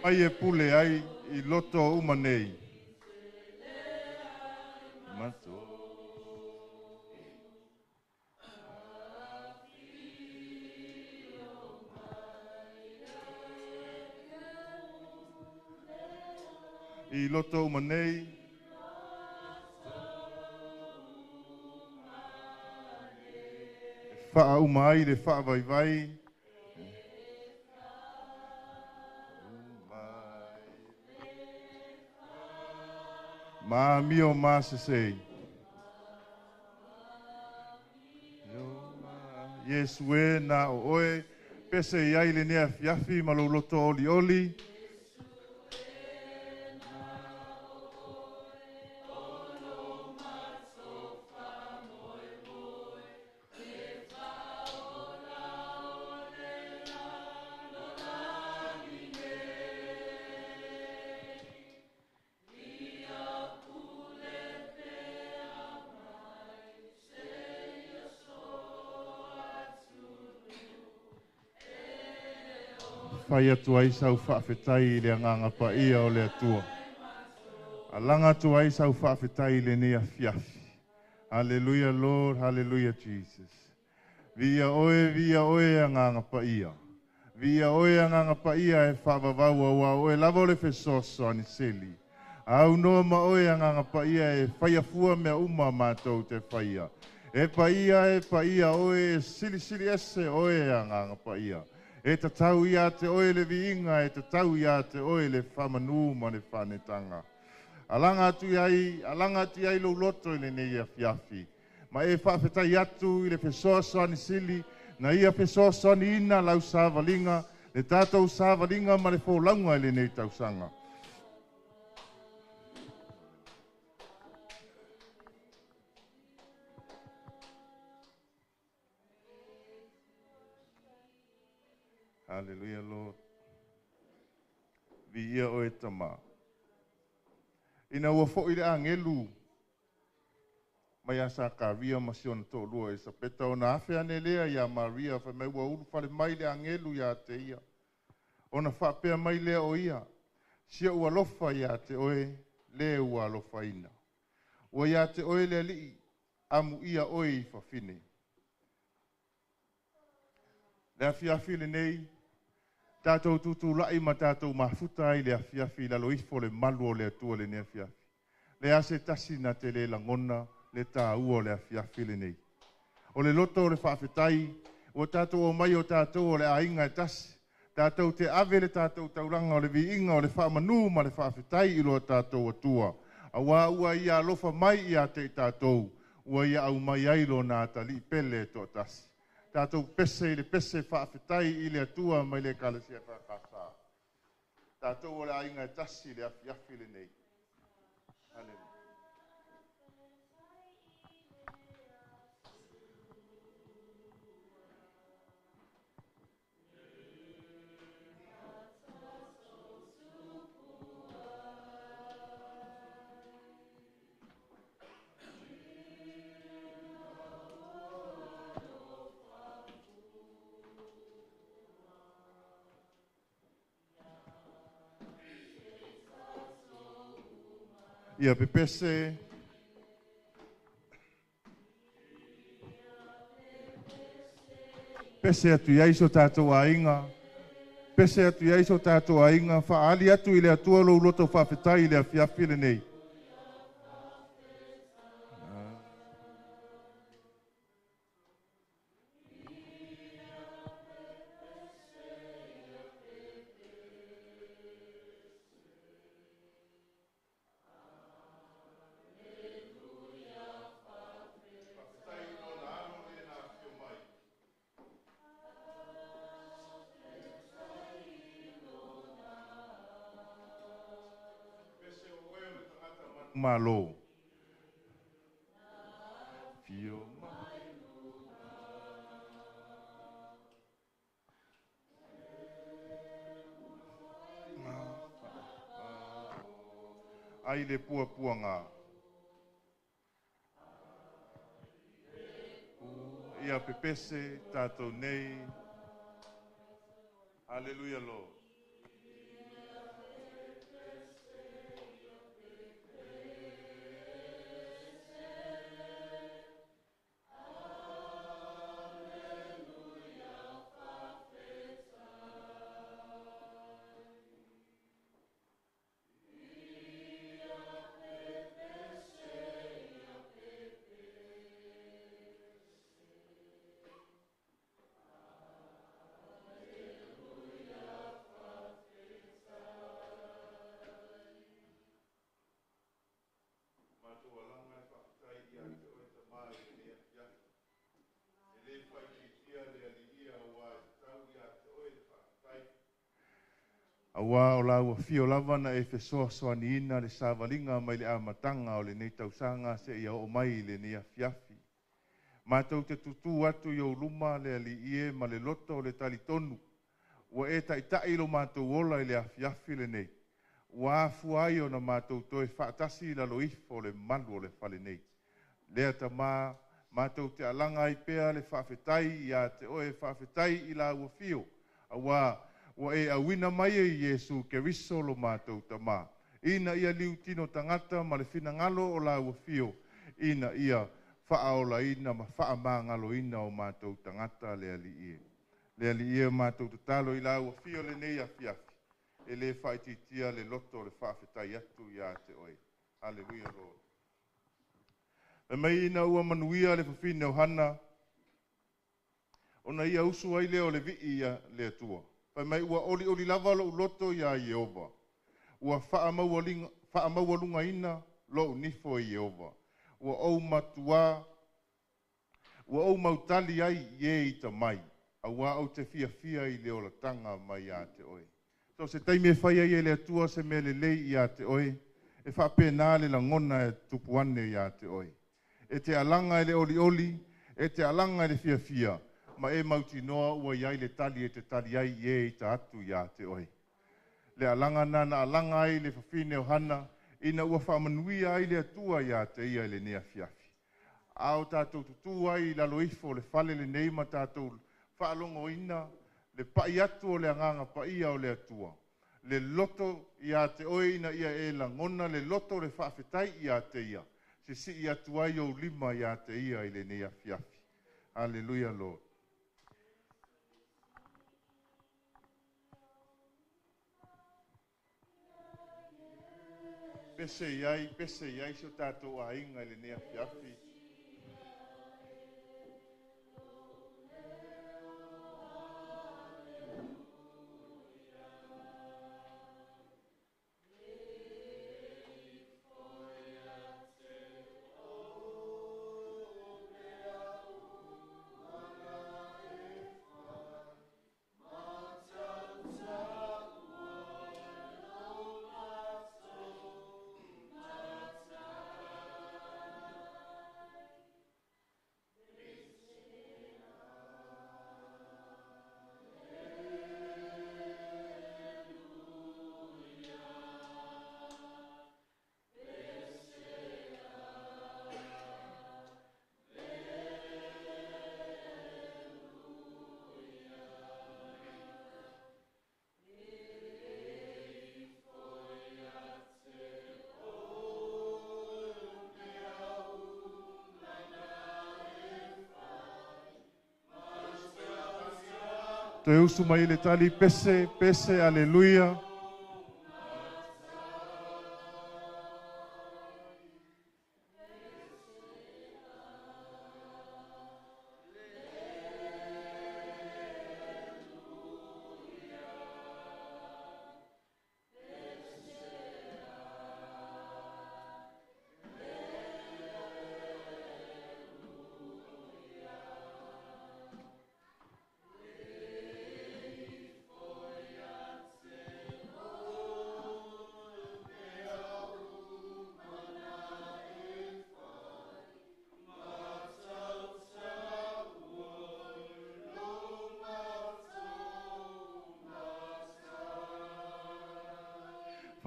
Mai e pule ai i loto uma nei. I loto uma nei. Wha uma ai le wha vai vai. Ma mio ma se sei. Yesu e na o oe. Pese iai le nea fiafi ma lo loto oli oli. Whai atu ai sau whaafetai i le anganga pa ia o le atua. Alanga atu ai sau whaafetai i le nea fiafi. Hallelujah Lord, hallelujah Jesus. Via oe anganga pa ia. Via oe anganga pa ia e whaavavau au oe lava o le fesoso aniseli. Au noa ma oe anganga pa ia e whaiafua mea uma mātou te whaia. E pa ia oe sili sili ese oe anganga pa ia. E tatau ia te oe le viinga, e tatau ia te oe le whamanu ma le whanetanga. Alanga atu iai lo loto i le nei afiafi. Ma e whaafetai atu i le fesoasoani sili, na ia fesoasoani ina lau savalinga, le tātou savalinga ma le fōlaunga i le nei tausanga. Hallelujah, Lord. Vi ia oe tama. Ina ua fo i le angelu mai a Sakaria ma si ona toʻalua e sapeta ona afe ane lea ia Maria fa mai ua ulu fale mai le angelu ia te ia. Ona faapea mai lea o ia. Sia ua lofa ia te oe le ua alofaina. Ua ia te oe le alii amu ia oe i fafine. Le afiafi le nei, tātou tutulai ma tātou mafuta ai le afiafi lalo ifo le malu o le atua le nei afiafi. Le ase tasi na te le langona le tāua o le afiafi le nei. O le loto o le whaafetai, o tātou o mai o tātou o le ainga e tasi, tātou te ave le tātou tauranga o le viinga o le whaamanu ma le whaafetai i loa tātou atua. A wā ua ia alofa mai ia te tātou, ua ia au mai ai lo nā tali pele toa tasi. Tātou pese i le pese whaafetai i le atua mai le kalasia whakasa. Tātou o le ainga e tasi le afiafi le nei. Hallelujah. Ia pepese. Pese atu iai so tātou ainga. Pese atu iai so tātou ainga. Whaali atu i le atua lo uloto whaafetai i le afiafi le nei. Malo. Fio mai. Ai le pua puanga. Ia pepese tātou nei. Hallelujah, Lord. Auā o lau afio lava na e fesoasoaniina le savaliga mai le amataga o lenei tausaga seia oo mai i lenei afiafi. Matou te tutū atu i ou luma le Alii e ma le loto o le talitonu, ua e taita'i lo matou ola i le afiafi lenei, ua afua ai ona matou toe faatasi i lalo ifo o le malu o le fale nei. Lea Tamā, matou te alaga ai pea le faafetai iā te oe, faafetai i lau afio, auā ua e auina mai e Iesu Keriso lo matou Tamā, ina ia liutino tagata ma le finagalo o lau afio, ina ia faaolaina ma faamagaloina o matou tagata le Alii e. Le Alii e, matou tatalo i lau afio lenei afiafi, e lē faaitiitia le loto o le faafetai atu iā te oe. Haleluia, Lord. E mai ina ua manuia le fafine o Hana, ona ia usu ai lea o le vii ia le Atua. Fai mai ua olioli lava lou loto iā Ieova, ua faamaualugaina lou nifo e Ieova, ua ou matuā, ua ou mautali ai i e ita mai, auā ou te fiafia i le olataga mai iā te oe. So se taimi e fai ai e le Atua se mea lelei iā te oe, e faapena le lagona e tupu ane iā te oe. E te alaga e le olioli, e te alaga e le fiafia, ma e mautinoa ua i ai le tali e te tali ai i e ita atu iā te oe. Le alaga na na alaga ai le fafine o Hana, ina ua faamanuia ai le Atua iā te ia i lenei afiafi. A o tatou tutū ai i lalo ifo o le fale lenei ma tatou faalogoina le pai atu o le agaga paia o le Atua, le loto iā te oe ina ia e lagona le loto o le faafetai iā te ia, sisii atu ai ou lima iā te ia i lenei afiafi. Haleluia, Lord. Pese i ai, pese i ai si o tatou aiga i lenei afiafi. Toe usu mai le tali, pese, pese, aleluia.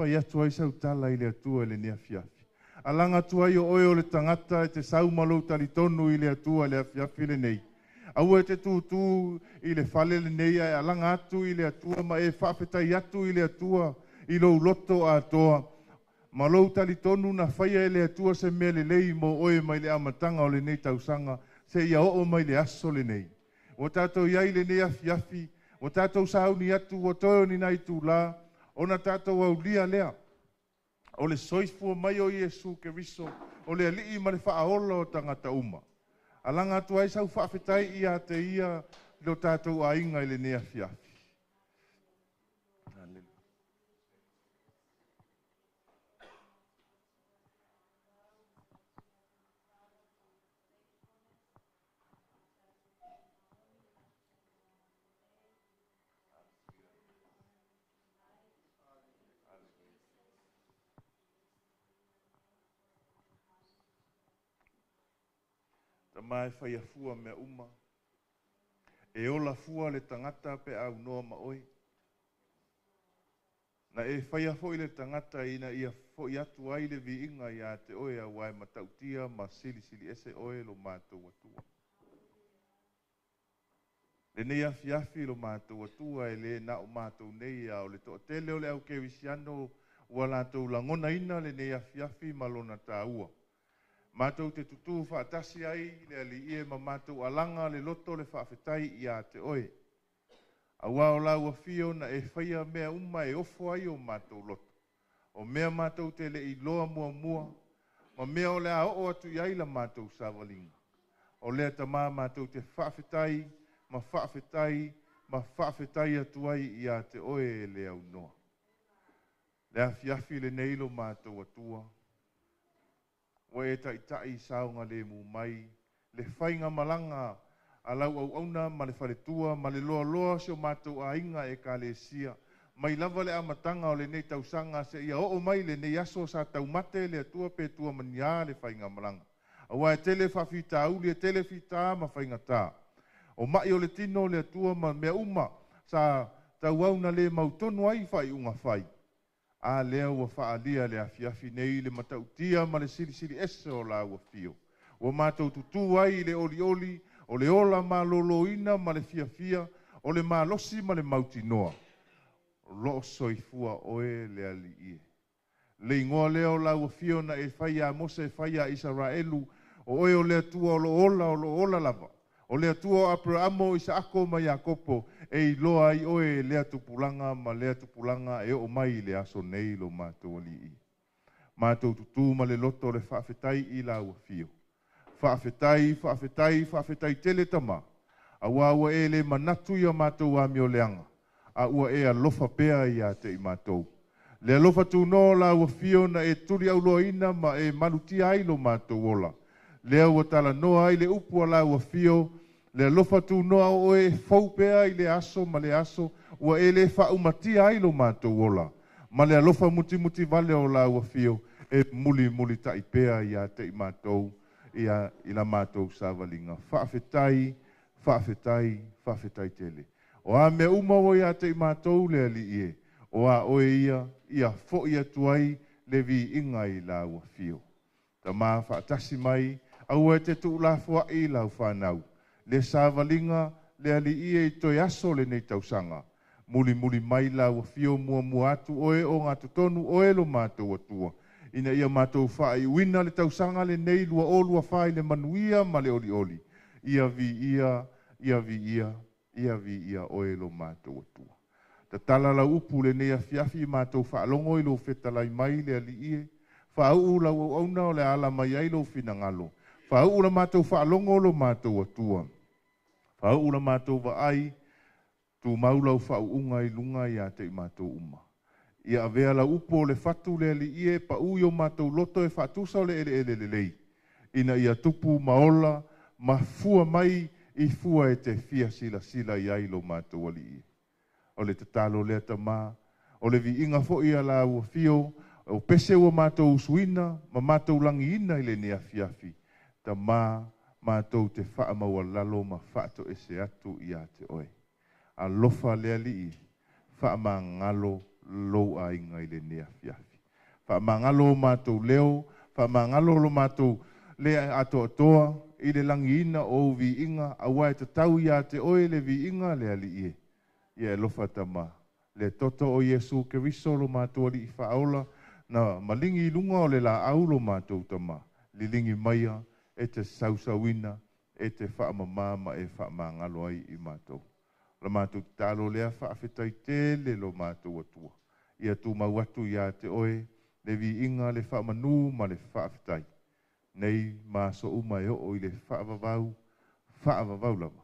Fai atu ai sau tala i le Atua i lenei afiafi. Alaga atu ai o oe o le tagata e te sau ma lou talitonu i le Atua i le afiafi lenei. Aua e te tutū i le fale lenei ae alaga atu i le Atua ma e faafetai atu i le Atua i lou loto atoa. Ma lou talitonu na faia e le Atua se mea lelei mo oe mai le amataga o lenei tausaga seia oo mai le aso lenei. Ua tatou i ai lenei afiafi, ua tatou sauni atu, ua toe o ni nai itulā, ona tatou aulia lea. O le soifua mai o Iesu Keriso, o le Alii ma le Faaola o tagata uma. Alaga atu ai sau faafetai iā te ia lo tatou aiga i lenei afiafi. Hallelujah. Tama e faia fua mea uma. E ola fua le tagata pe aunoa ma oe. Na e faia fo'i le tagata ina ia fo'i atu ai le viiga iā te oe auā e matautia ma silisili ese oe lo matou Atua. Lenei afiafi lo matou Atua e lē na o matou nei a o le toatele o le au kerisiano ua latou lagonaina lenei afiafi ma lona tāua. Matou te tutū faatasi ai le Alii e ma matou alaga le loto le faafetai iā te oe. Auā o lau afio na e faia mea uma e ofo ai o matou loto. O mea matou te le iloa muamua, ma mea o le a oo atu i ai la matou savaliga. O lea Tamā matou te faafetai, ma faafetai, ma faafetai atu ai iā te oe e le aunoa. Le afiafi lenei lo matou Atua, ua e taitai saogalemu mai le faigamalaga a lau auauna ma le faletua ma le loaloa o si o matou aiga Ekalesia, mai lava le amataga o lenei tausaga seia oo mai lenei aso sa taumate le Atua pe tua ma ni a le faigamalaga. Auā e tele faafitauli, e tele fitā ma faigatā. O ma'i o le tino le Atua ma mea uma sa tauau na le mautonu ai faaiuga fai. A lea ua faaalia le afiafi nei le matautia ma le silisili ese o lau afio. Ua matou tutū ai i le olioli o le ola malōlōina ma le fiafia, o le malosi ma le mautinoa. O lo o soifua oe le Alii e. Le igoa lea o lau afio na e fai iā Mose e fai iā Isaraelu, o oe o le Atua o lo o ola, o lo o ola lava. O le Atua o Aperaamo, o Isaako ma Iakopo, e iloa ai oe e lea tupulaga ma lea tupulaga e oo mai i le aso nei lo matou Alii. Matou tutū ma le loto o le faafetai i lau afio. Faafetai, faafetai, faafetai tele Tamā, auā ua e le manatu i a matou amioleaga, a ua e alofa pea iā te i matou. Le alofa tunoa o lau afio na e tuliauloaina ma e malutia ai lo matou ola. Lea ua talanoa ai le upu a lau afio, le alofa tunoa o oe e fou pea i le aso ma le aso, ua e le faaumatia ai lo matou ola. Ma le alofa mutimuti vale o lau afio e mulimulita'i pea iā te i matou ia i la matou savaliga. Faafetai, faafetai, faafetai tele. O a mea uma ua iā te i matou le Alii e, o a oe ia, ia fo'i atu ai le viiga i lau afio. Tamā faatasi mai, aua e te tuulafoa'i lau fanau. Le savaliga le Alii e i toe aso o lenei tausaga. Mulimuli mai lau afio muamua atu oe ogatotonu oe lo matou Atua. Ina ia matou faaiuina le tausaga lenei 2024 i le manuia ma le olioli. Ia viia, ia viia, ia viia oe lo matou Atua. Tatala lau upu lenei afiafi i matou faalogo i lou fetalai mai le Alii e. Faauu lau auauna o le a ala mai ai lou finagalo. Faauu la matou faalogo lo matou Atua. Faauu la matou vaai, tumau lau faauuga i luga iā te i matou uma. Ia avea lau upu o le fatu le Alii e paū i o matou loto e faatusa o le eleele lelei, ina ia tupu ma ola ma fua mai i fua e te fia silasila i ai lo matou Alii. O le tatalo lea Tamā, o le viiga foi a lau afio, o pese ua matou usuina ma matou lagiina i lenei afiafi. Tamā, matou te faamaualalo ma faatoese atu iā te oe. Alofa le Alii, faamagalo lou aiga i lenei afiafi. Faamagalo o matou leo, faamagalo lo matou le atoatoa i le lagiina o ou viiga, auā e tatau iā te oe le viiga le Alii e. Ia e alofa Tamā, le toto o Iesu Keriso lo matou Alii faaola, na maligi i luga o le laau lo matou Tamā, liligi maia e te sausauina, e te faamamā ma e faamagalo ai i matou. O la matou tatalo lea faafetai tele lo matou Atua. Ia tumau atu iā te oe le viiga, le faamanū ma le faafetai. Nei ma aso uma e oo i le faavavau, faavavau lava.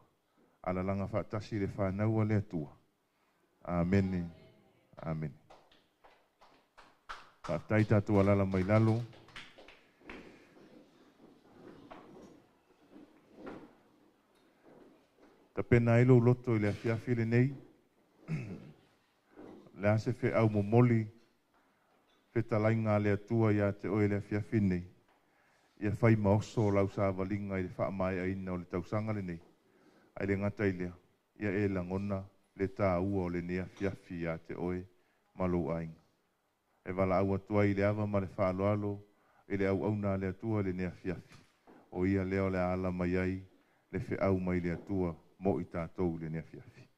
Alalaga faatasi le fanau a le Atua. Amene, amene. Faafetai tatou alala mai lalo. Tapena ai lou loto i le afiafi lenei. Le a se feau momoli fetalaiga a le Atua iā te oe le afiafi nei. Ia fai ma oso o lau savaliga i le faamaeaina o le tausaga lenei. Ae le gata i lea, ia e lagona le tāua o lenei afiafi ia te oe ma lou aiga. E valaau atu ai i le ava ma le faaaloalo i le auauna a le Atua i lenei afiafi. O ia lea o le a ala mai ai le feau mai le Atua mo i tatou i lenei afiafi.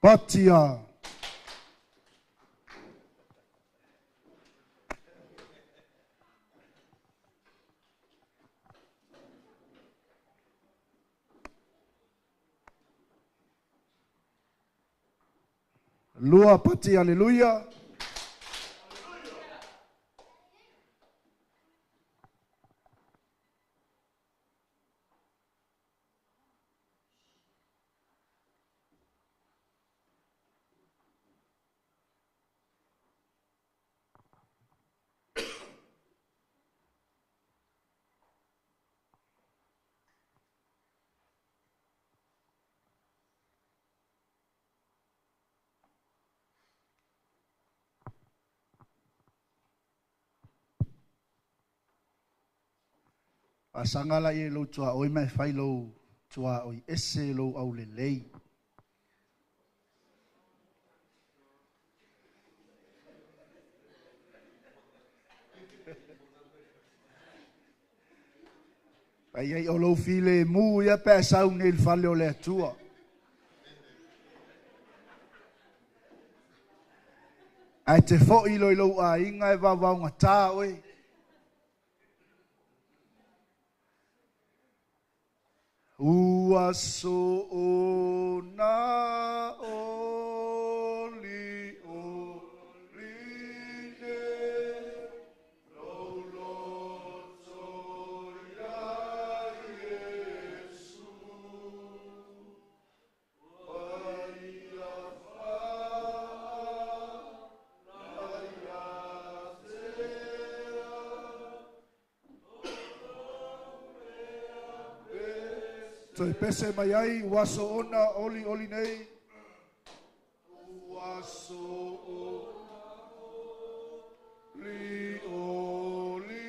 Patia. Lua pati, aleluia. Asaga la i lou tuaoi ma e fai lou tuaoi ese lou aulelei. Ai ai o lou file mu ia pe sau nei le fale o le Atua. Ae te foi loi lou aiga e vavaugata oe. Ua soona oli oli nei lou loto ia Iesu. Paia faalaiatea. Toe pese mai ai, ua soona oli oli nei. Ua soona oli oli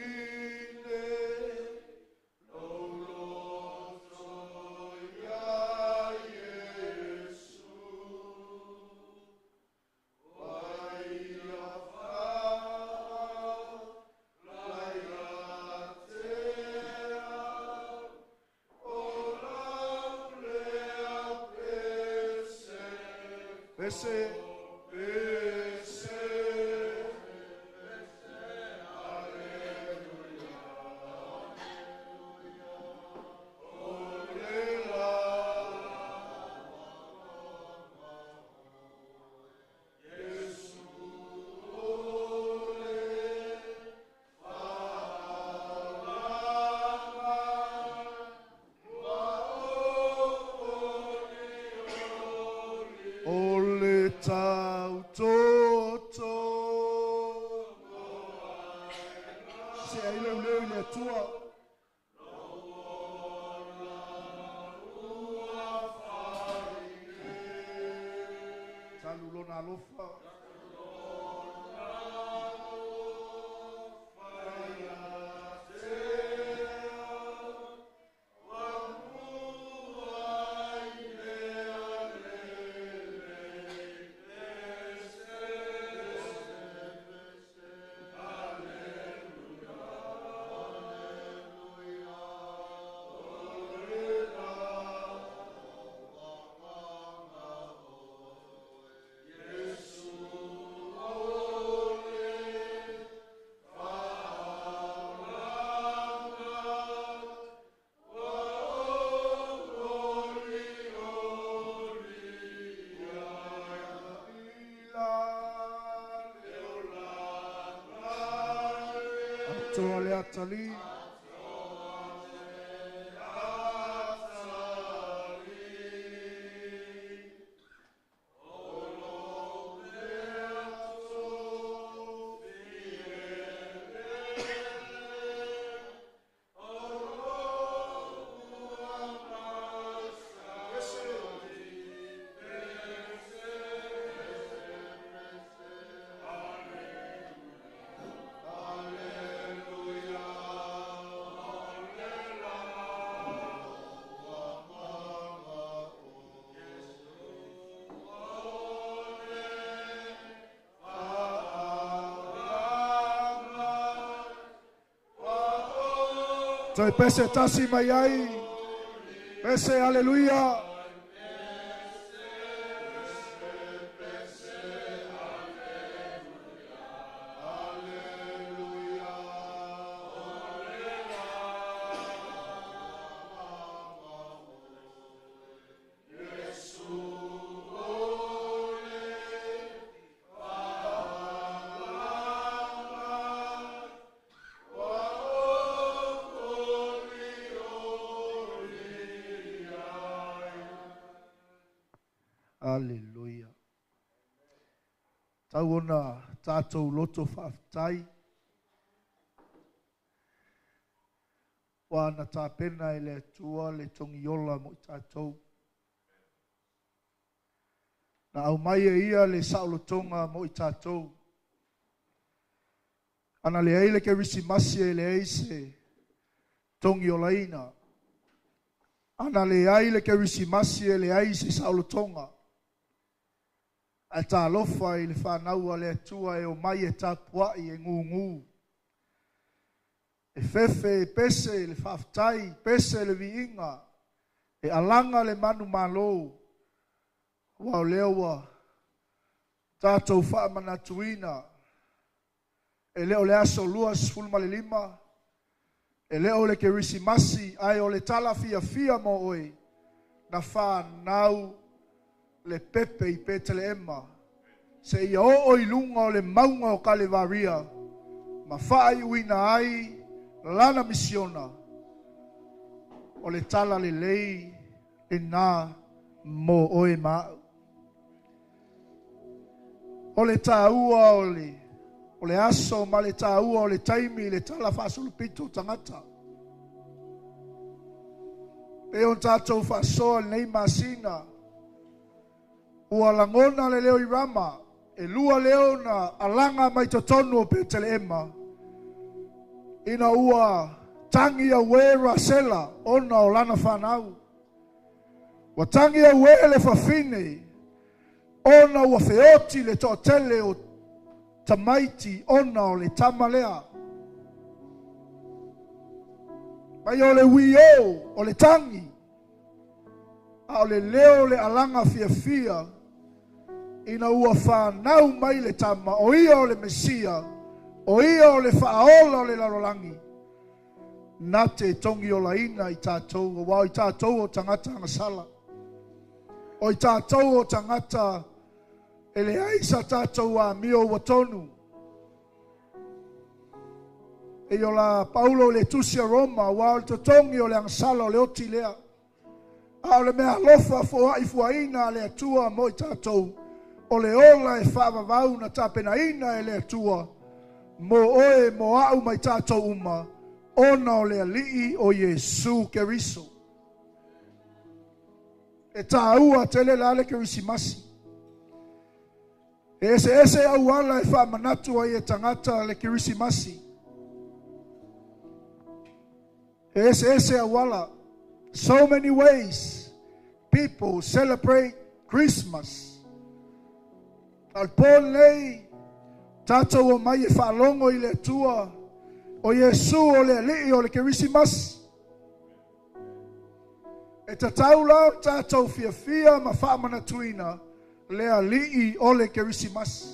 nei. Lou loto ia Iesu. Paia faalaiatea. O laulea pese. Pese, pese. O le tautoto. Se ai leu leu i le Atua. Talu lona alofa. Atoa le atali. Toe pese tasi mai ai. Pese, aleluia. Aleluia. Tau ona tātou loto whaaftai. Wa na tāpena e le atua le tongiola mo i tātou. Na au mai e ia le saolotoga mo i tātou. Ana le ai le kerisimasi e le ai se togiolaina. Ana le ai le kerisimasi e le ai se saolotoga. Ae talofa i le whanau a le Atua e o mai e tapuai e ngungu. E fefe e pese le whaaftai, pese le viinga, e alanga le manu malo. Ua o lea ua tātou whaamanatuina. E leo le aso 25, e leo le kerisimasi, ai o le tala fia fia mo oe, na whanau le pepe i Peteleema. Se ia o i lunga o le maunga o Kalevaria, ma whaai uina ai lana misiona, o le tala le lei e nā mō oe ma'u. O le tāua o le aso ma le tāua o le taimi le tala faasolopito tagata. E o tātou faasoa lenei masina, ua lagona le leo i Rama, e lua leo na alaga mai totonu o Peteleema, ina ua tangi auē Rasela ona o lana fanau. Ua tangi auē le fafine, ona ua feoti le toatele o tamaiti ona o le tama lea. Mai o le uio o le tangi, a o le leo le alaga fiafia, ina ua whanau mai le tama, o ia o le Mesia, o ia o le whaola o le lalolagi, na te tongi o laina i tātou, o wao i tātou o tangata angasala. O i tātou o tangata e le ai sa tātou a mio ua tonu. E o la Paulo le tusi a Roma, wa o le totongi o le angasala o le oti lea. A o le mea alofa foai fuaina a le Atua mo i tātou, o le ola e whaavavau na tapenaina e le Atua, mo oe mo au mai tātou uma, ona o le alii o Iesu Keriso. E tāua tele la le kerisimasi. E ese ese auala e whaamanatu ai e tangata le kerisimasi. E ese ese auala. So many ways people celebrate Christmas. Al pō nei, tātou o mai e whaalongo i le Atua, o Iesu o le alii o le kerisimasi. E tatau la o tātou fiafia ma whaamanatuina le alii o le kerisimasi.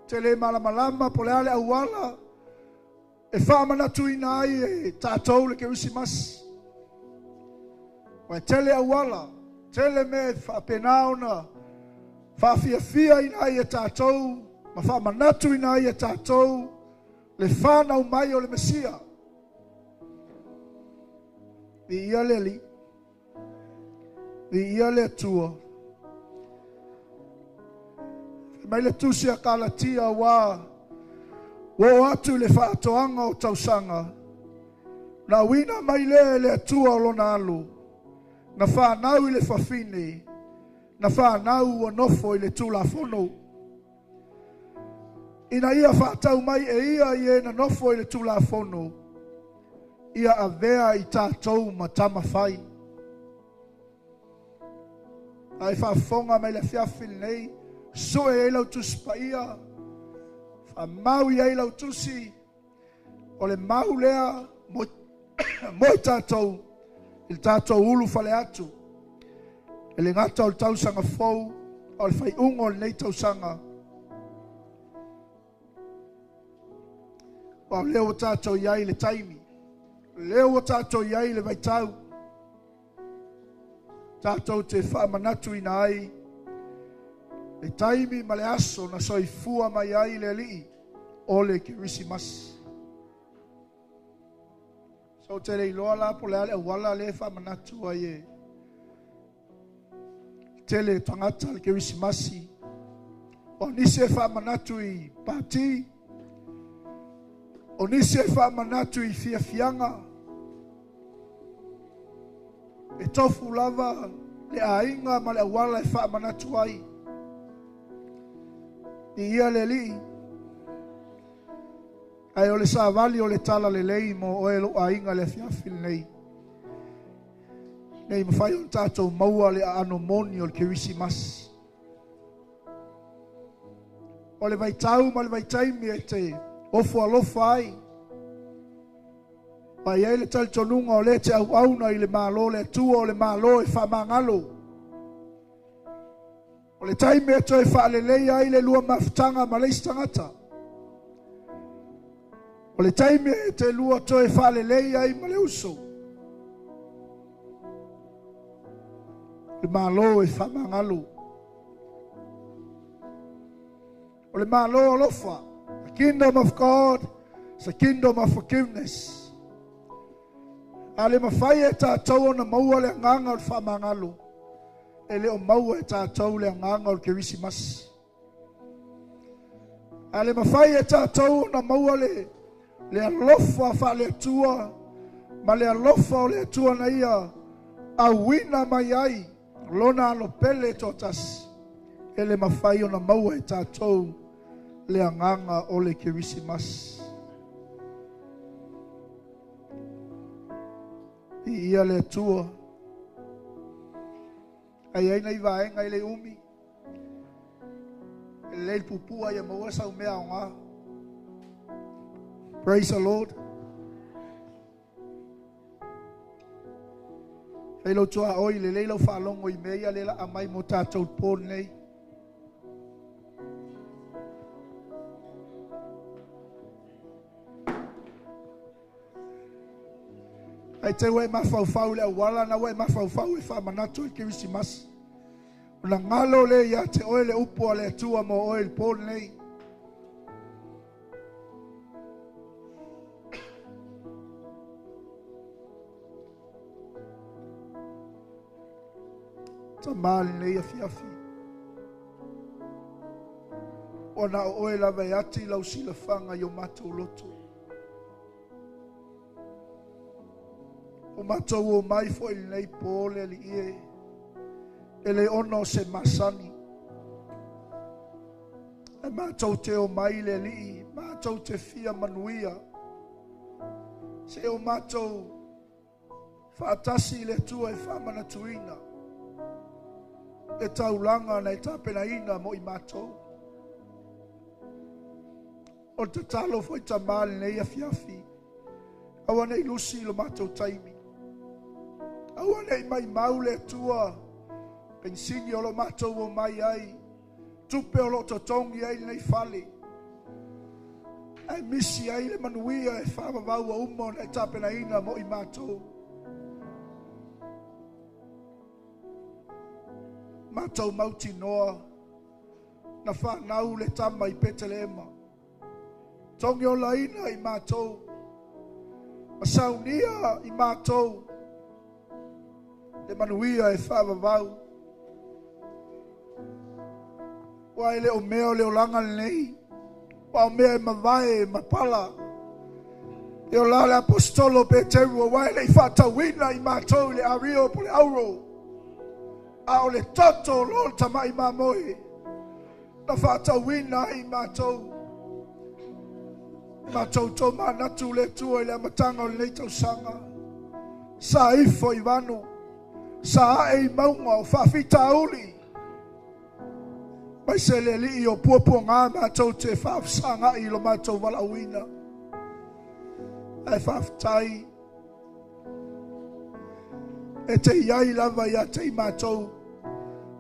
Te le malamalama po le ale auala, e whaamanatuina ai e tātou le kerisimasi. Wa tele auala, tele me whaapenaona, whaafiafia ina ai e tātou, ma whaamanatu ina ai e tātou, le whanau mai o le Mesia. I ia le alii, i ia le Atua. Mai le tusi a Kalatia wā, o atu le whaatoanga o tausaga, na uina mai le le Atua o lona alo, na whanau i le fafine, na whanau o nofo i le tulafono. Ina ia whaatau mai e ia i e na nofo i le tulafono, ia avea i tātou ma tamawhai. Ai whaafonga mai le fiafi nei, sue e lau tusi paia, whamau i ei lau tusi, o O le mau lea mo i tātou, i le tātou ulu fale atu. E le gata o le tausaga fou, o le faiuga o lenei tausaga. Ua o lea ua tātou iai le taimi, lea ua tātou iai le vaitau, tātou te faamanatu ina ai le taimi ma le aso na soifua mai ai le Alii o le Kerisimasi. So te le iloa la po le ale auala le faamanatu ai e tele tagata le Kerisimasi. O nisi e faamanatu i pati, o nisi e faamanatu i fiafiaga, e tofu lava le aiga ma le auala e faamanatu ai. I ia le Alii, ai o le savali o le tala lelei mo oe lou aiga le afiafi lenei. Nei mawhai o tātou maua le aano moni o le Kerisimasi. O le vaitau ma le vaitaimi e te ofo alofa ai. Pai ai le talitonuga o le te auauna i le malo le Atua o le malo e faamagalo. O le taimi e toe faalelei ai le lua mafutaga ma le isi tagata. O le taimi e te lua toe faalelei ai ma le uso. Le malo e faamagalo. O le malo alofa. The kingdom of God is a kingdom of forgiveness. A le mawhai e tātou ona maua le anganga o le faamagalo. E le o maua e tātou le anganga o le Kerisimasi. A le mawhai e tātou ona maua le alofa wha le Atua, ma le alofa o le Atua na ia auina mai ai, lona alopele tōtasi. E le mawhai ona maua e tātou le anganga o le Kerisimasi. I ia le Atua. Ai ai nei vaenga i le umi. E lei pupua ia maua sau mea o ngā. Praise the Lord. Fai lau tua oi le lei lau whaalongo i mea ia le la amai mo tātou pō nei. Ai te wei mawhauwhau le awala na wei mawhauwhau e whaamanatu i Kerisimasi. O na ngalo le ia te oe le upu a le Atua mo oe le pō nei. Tamali nei afiafi. O na oe lava e ati lau silafanga i o mātou loto. O mātou o mai fo i nei pō le ali ie. E le ono o se masani. E mātou te o mai le alii, mātou te fia manuia. Se o mātou whaatasi i le Atua e whaamanatuina. E taulanga na e tapenaina mo i mātou. O te talo foi tamale nei afiafi. Aua nei lusi lo mātou taimi. Aua nei mai mau le Atua. Pensini o lo mātou o mai ai. Tupe o lo totongi ai nei fale. Ai misi ai le manuia e whaawawau umo na e tapenaina mo i mātou. Mātou mauti noa na whanau le tama i Petelema. Tongi o laina i mātou. Masaunia i mātou. Le manuia e whaawawau. Wa ele o mea o le olanga nei. Wa o mea e mavae e mapala. E o la le apostolo Peteru wa ele i whaatauina i mātou le ario po le auro. A o le toto lo le tamai mamoe. Na whaatauina i mātou. Mātou tō manatu le Atua i le amatanga o lenei tausaga. Sa ifo i vano. Sa ae i maunga o whaafitauli. Mai se le alii o puapua ngā mātou te whaafsanga i lo mātou walauina. Ae faafetai e te i ai lava ia te i matou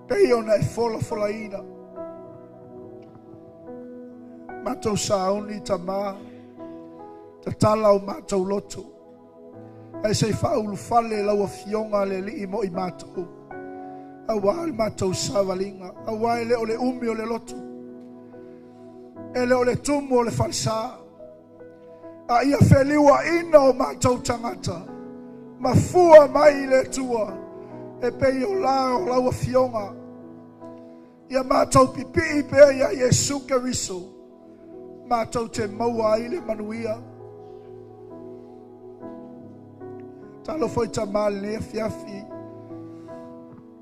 pei ona e folafolaina. Matou sauni tamā, tatala o matou loto. Ae se i faaulufale lau Afioga le Alii mo i matou, auā le matou savaliga, auā e le o le umi o le loto, e le o le tumu o le falesā, a ia feliuaina o matou tagata, ma fua mai i le Atua, e pei o la o lau Afioga. Ia matou pipii pea ia Iesu Keriso, matou te maua ai le manuia. Talofa i tamā lenei afiafi.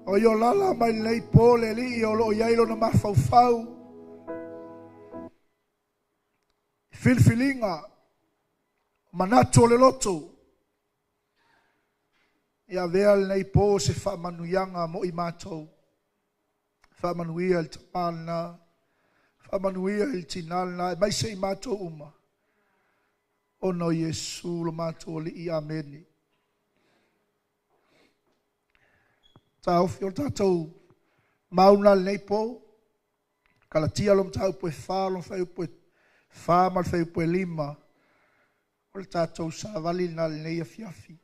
O i o lala mai lenei po le alii o loo i ai lona mafaufau. Filifiliga, manatu o le loto. Ia avea lenei po se faamanuiaga mo i matou. Faamanuia i le tamā lena, faamanuia i le tinā lena, e mai se i matou uma. Ona o Iesu lo matou Alii. Amene. Taofi o le tatou mauna lenei po. Kalatia lo mataupu e 4, lo fuaiupu e 4 ma le fuaiupu e 5. O le tatou savali lena lenei afiafi.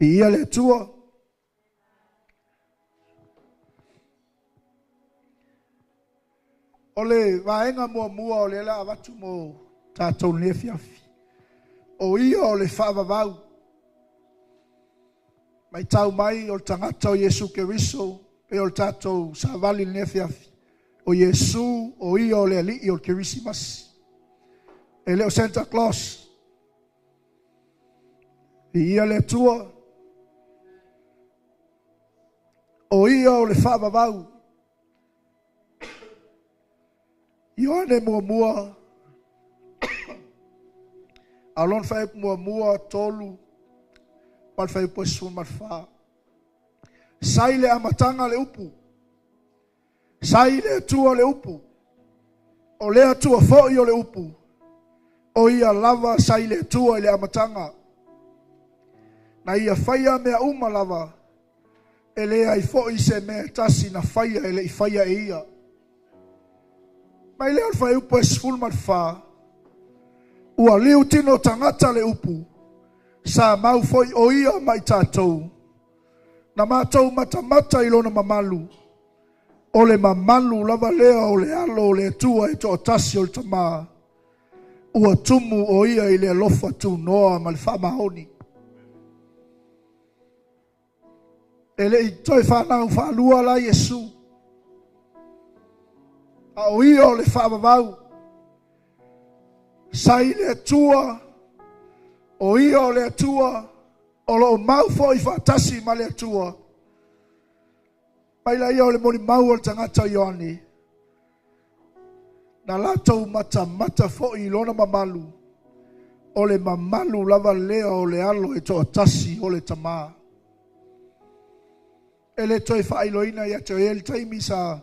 Viia le Atua. O le vaega muamua o lea la avatu mo tatou lenei afiafi. O ia o le faavavau. Mai tau mai o le tagata o Iesu Keriso e o le tatou savali lenei afiafi. O Iesu o ia o le alii o le Kerisimasi. E le o Santa Claus. Viia le Atua. O ia o le faavavau. Ioane muamua a lona fuaiupu muamua 3 ma le fuaiupu 14. Sa i le amataga le upu, sa i le Atua le upu, o le Atua foi o le upu, o ia lava sa i le Atua i le amataga. Na ia faia mea uma lava, e le ai foi se mea tasi na faia e le i faia e ia. Mai lea o le fuaiupu 14, ua liu tino tagata le upu, sa mau foi o ia mai tatou. Na matou matamata i lona mamalu, o le mamalu lava lea o le alo o le Atua e toatasi o le tamā. Ua tumu o ia i le alofa tunoa ma le faamaoni. E le i toe whanau whaalua la Iesu. A o ia o le faavavau. Sa i le Atua, o ia o le Atua, o loo mau foi faatasi ma le Atua. Mai la ia o le molimau o le tagata o Ioane. Na latou matamata foi i lona mamalu, o le mamalu lava lea o le alo e toatasi o le tamā. E le toe faailoina ia te oe le taimi sa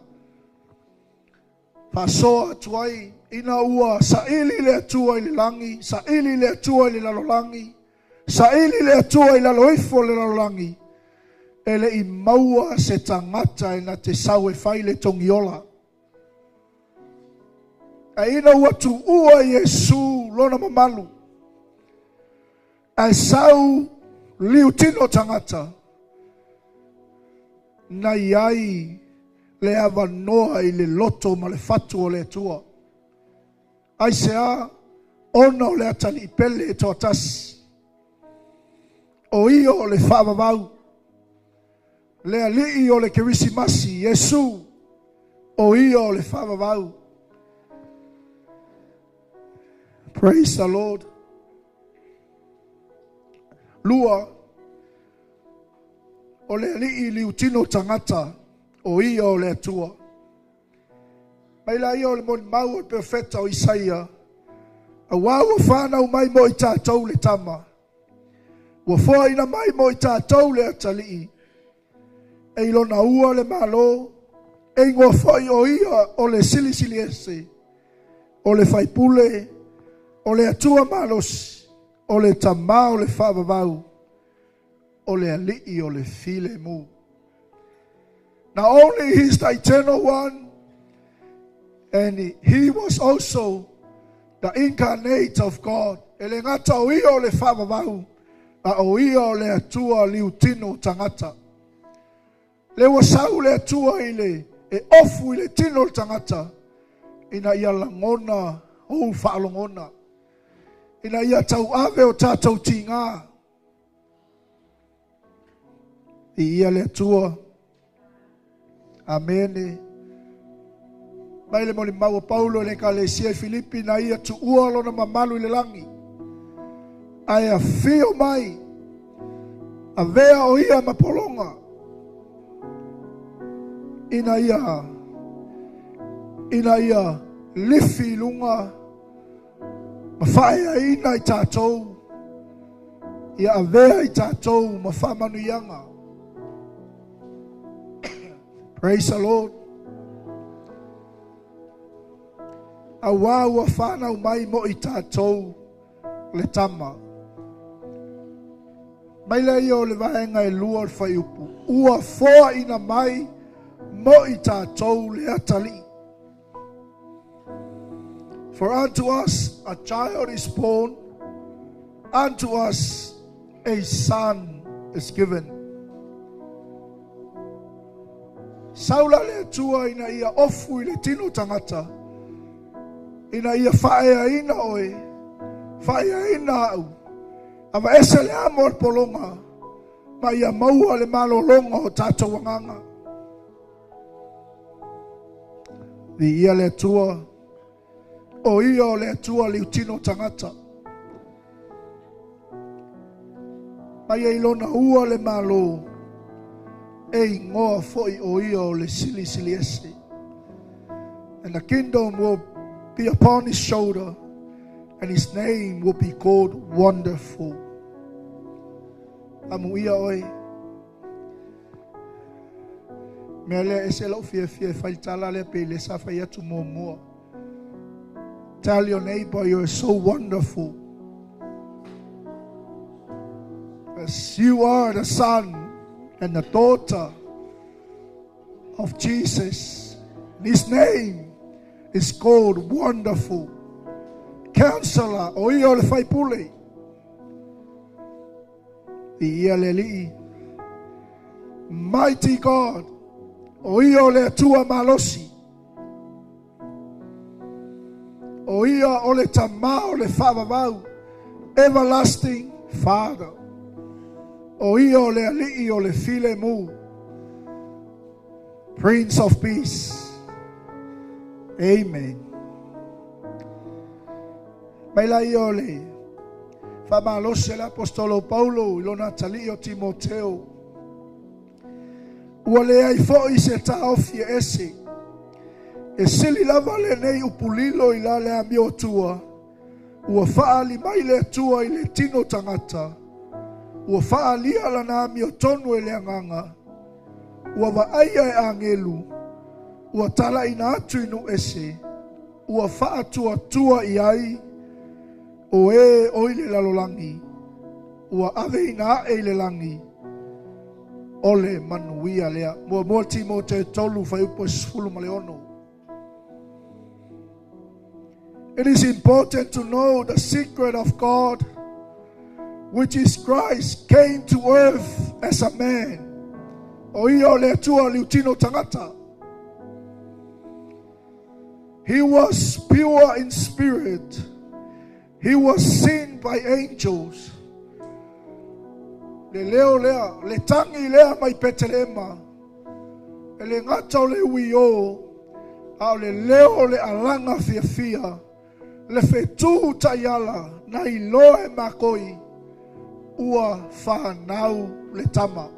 faasoa atu ai ina ua saili le Atua i le lagi, saili le Atua i le lalolagi, saili le Atua i lalo ifo le lalolagi, e le i maua se tagata e na te sau e fai le togiola. A ina ua tuua Iesu lona mamalu, ae sau liutino tagata, na iai le avanoa i le loto ma le fatu o le Atua. Ai se a, ona o le atalii pele e toatasi. O ia o le faavavau, le alii o le Kerisimasi, Iesu, o ia o le faavavau. Praise the Lord. Lua, o le alii liutino tagata, o ia o le Atua. Mai la ia o le molimau o le profeta o Isaia, auā ua whanau mai mo i tātou le tama, ua foaina mai mo i tātou le atalii, e i lona ua le malo, e ingoa foi o ia o le silisili ese, o le faipule, O le Atua malosi, o le Tamā o le faavavau, o le Alii o le filemu. Not only he's the eternal one, and he was also the incarnate of God. E le gata o ia o le faavavau, a o ia o le Atua liutino tagata. Le ua sau le Atua i le e ofu i le tino o le tagata, ina ia lagona ou faalogona, ina ia tauave o tatou tiga. Viia le Atua. Amene. Mai le molimau a Paulo i le ekalesia i Filipi na ia tuua lona mamalu i le lagi, ae afio mai, avea o ia ma pologa, ina ia ina ia lifi i luga ma faaeaina i tatou, ia avea i tatou ma faamanuiaga. Praise the Lord. Auā ua fanau mai mo i tatou le tama. Mai lea ia o le vaega e lua o le fuaiupu. Ua foaina mai mo i tatou le atalii. For unto us a child is born, unto us a son is given. Sau la le Atua ina ia ofu i le tino tagata, ina ia faaeaina oe, faaeaina au, aveese le amo o le pologa, ma ia maua le malologa o tatou agaga. Viia le Atua, o ia o le Atua liutino tagata. Mai ai lona ua le Malo, e igoa foi o ia o le Silisili Ese. And the kingdom will be upon his shoulder, and his name will be called Wonderful. Amuia oe. Mea lea ese lou fiafia e fai le tala lea pe le sa fai atu muamua. Tell your neighbor you are so wonderful. As you are the son and the daughter of Jesus. His name is called Wonderful Counselor. O ia o le faipule. Viia le Alii. Mighty God. O ia o le Atua malosi. O ia o le Tamā o le faavavau. Everlasting Father. O ia o le Alii o le filemu. Prince of Peace. Amen. Mai la ia o le faamalosi a le Aposetolo Paulo i lona atalii o Timoteo. Ua leai foi se taofi e ese. E sili lava lenei upu lilo i la le amio atua. Ua faaali mai le Atua i le tino tagata. Ua faaalia lana amiotonu e le Agaga. Ua vaaia e agelu. Ua talaina atu i nuu ese. Ua faatuatua i ai o e o i le lalolagi. Ua aveina ae i le lagi. O le manuia lea. 1 Timoteo 3 fuaiupu e 16. It is important to know the secret of God, which is Christ came to earth as a man. O ia o le Atua liutino tagata. He was pure in spirit. He was seen by angels. Le leo lea, le tagi lea mai Petelema. E le gata o le ui o, a o le leo o le alaga fiafia, le fetū taiala, na iloa e makoi, ua fanau le tama.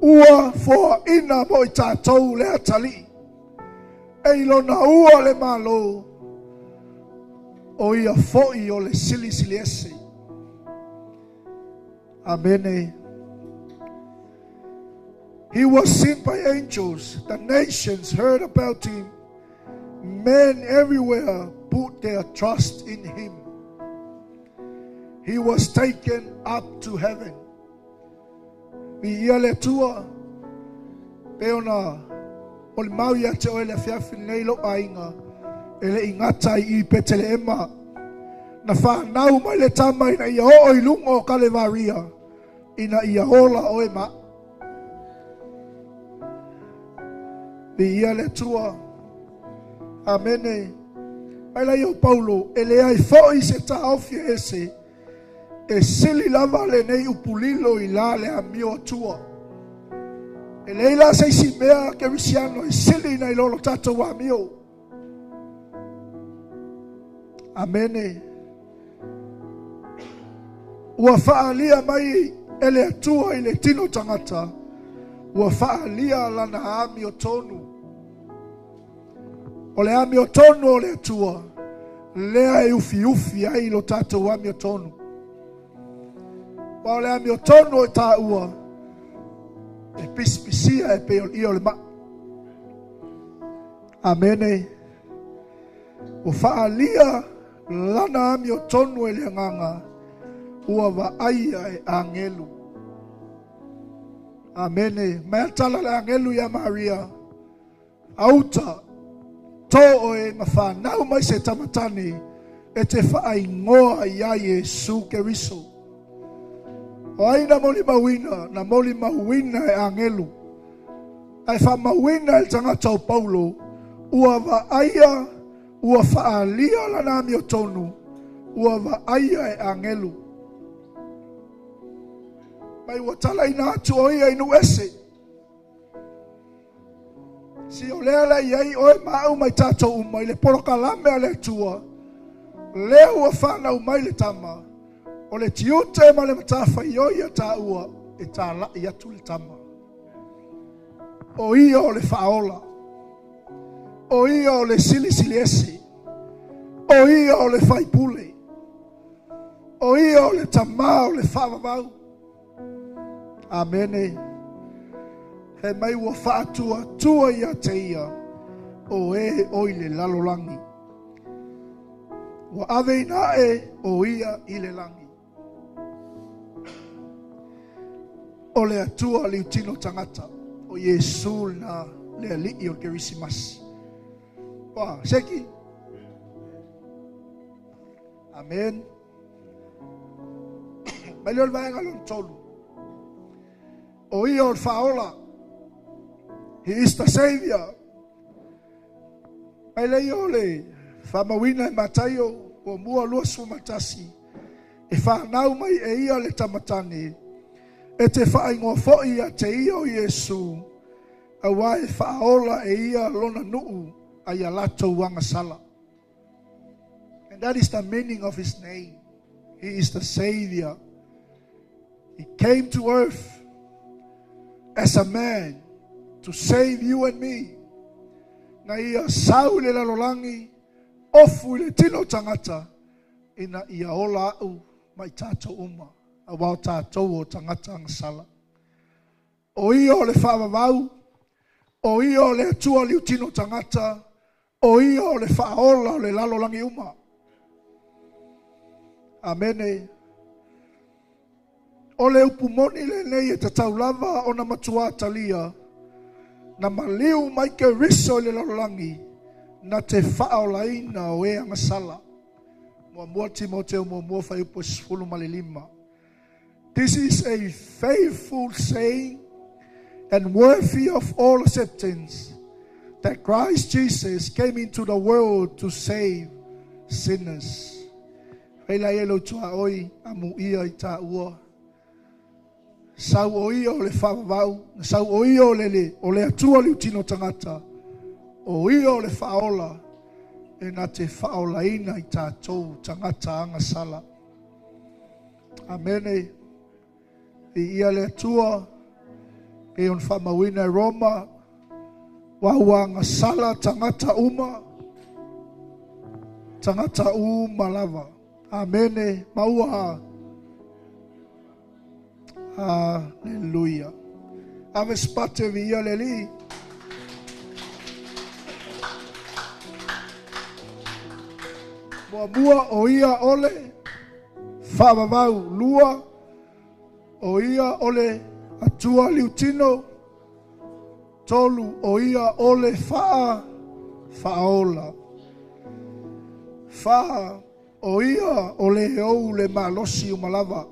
Ua foaina mo i tatou le atalii. E i lona ua le Malo, o ia foi o le Silisili Ese. Amene. He was seen by angels. The nations heard about him. Men everywhere put their trust in him. he was taken up to heaven. Viia le Atua, pe ona o le mau ia te oe le afiafi nei lo aiga, e le ingata i Peteleema, na whanau mai le tama ina ia oo i lunga o Kalevaria, ina ia ola oe ma. Viia le Atua. Amene. Mai lai o Paulo, e le ai foi se taofi ese, e sili lava le nei upulilo i la le amio atua. E leila se isi mea ke risiano e sili na i lolo tatou amio. Amene. Ua whaalia mai e le atua i le tino tangata, ua whaalia lana amio tonu. O le amio tonu o le atua, lea e ufi ufi ai lo tatou amio tonu. Wa o le amio tonu o tā ua, e pisipisia e pe o ia o le maa. Amene. Ua whaalia lana amio tonu e le anganga, ua vaaia e angelu. Amene. Mea tala le angelu ia Maria, auta, tō oe ma whanau mai se tamatane, e te whaingoa ia Iesu Keriso. O ai na moli mauina, na moli mauina e angelu. Ai wha mauina e tangata o Paulo, ua vaaia, ua whaalia lana amio tonu, ua vaaia e angelu. Mai ua tala ina atu o ia inu ese. Si o lea la iai oe maau mai tātou umai le polokalame a le Atua, lea ua whanau mai le tama, o le tiute ma le matawhai o ia tāua, e tālai atu le tama. O ia o le whaola, o ia o le silisili ese, o ia o le whaipule, o ia o le tama o le whaavavau. Amene. He mai ua whaatua tua ia te ia, o e oi le lalolangi. Ua ave ina e o ia i le langi. O le atua liutino tangata, o Iesu na le alii o Kerisimasi. Wa, seki. Amen. Mai leo le vaega lona tolu. O ia o le whaola. He is the Savior. Mai lei o le whamawina e Mataio, o mua lua sumatasi, e whanau mai e ia le tamatane, e te whaingoa foi ia te ia o Iesu, aua e whaola e ia lona nuu a ia latou agasala. And that is the meaning of his name. He is the Savior. He came to earth as a man to save you and me. Na ia sau le lalolangi, ofu i le tino tangata, ina ia ola au mai tātou uma, a wao tātou o tangata agasala. O ia o le whaavavau, o ia o le atua liutino tangata, o ia o le whaola o le lalolangi uma. Amene. O le upumoni le nei e tatau lava o na matua talia, na maliu mai ke riso i le lalolangi, na te whaolaina o e agasala. Mua mua Timoteo mua mua whaiupo 15. This is a faithful saying and worthy of all acceptance, that Christ Jesus came into the world to save sinners. Whaila e lau tua oi, amu ia i tā ua. Sau o ia o le whaavavau, sau o ia o le, o le atua liutino tangata, o ia o le whaola, e na te whaolaina i tātou tangata agasala. Amene. I ia le atua, e on whamawina e Roma, wa agasala tangata uma, tangata uma lava. Amene. Maua. Hallelujah. Ave spate vi ia le li. Mua mua o ia ole Faavavau. Lua, o ia o le Atua liutino. Tolu, o ia o le Faaola. Fa, o ia o le ou le malosi uma lava.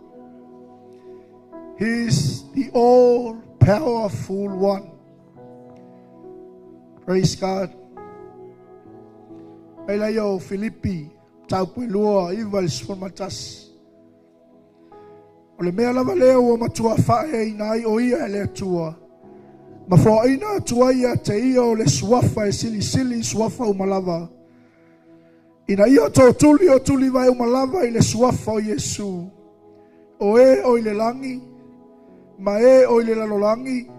He is the all-powerful one. Praise God. Mai laia o Filipi, mataupu e 2, 9 i le 11. O le mea lava lea ua matua faaeaina ai o ia e le Atua, ma foaina atu ai ia te ia o le suafa e silisili i suafa uma lava, ina ia totuli o tulivae uma lava i le suafa o Iesu, o e o i le lagi, ma e o i le lalolagi,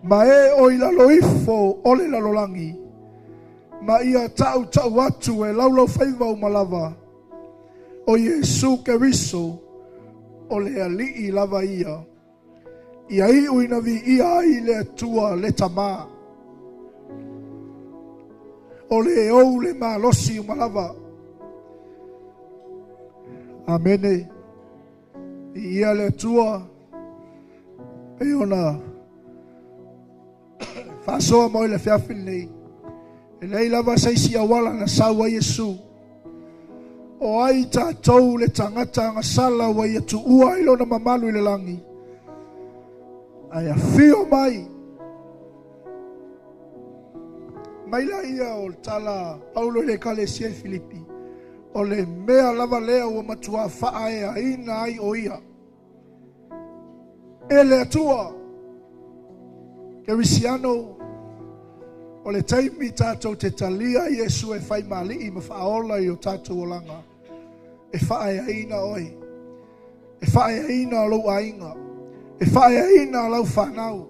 ma e o i lalo ifo o le lalolagi, ma ia tautau atu e laulaufaiva uma lava, o Iesu Keriso, o le Alii lava ia, ia iu ina viia ai le Atua le Tamā. O le ou le malosi uma lava. Amene. Viia le Atua, pei ona faasoa mo i le afiafi lenei. E leai lava se isi auala na sau ai Iesu. O ai tatou le tagata agasala ua ia tuua ai lona mamalu i le lagi, ae afio mai. Mai laia o le tala Paulo i le Ekalesia i Filipi, o le mea lava lea ua matua faaeaina ai o ia e le Atua. Kerisiano, o le taimi tatou te talia Iesu e fai ma Alii ma Faaola i o tatou olaga, e faaeaina oe, e faaeaina lou aiga, e faaeaina lau fanau.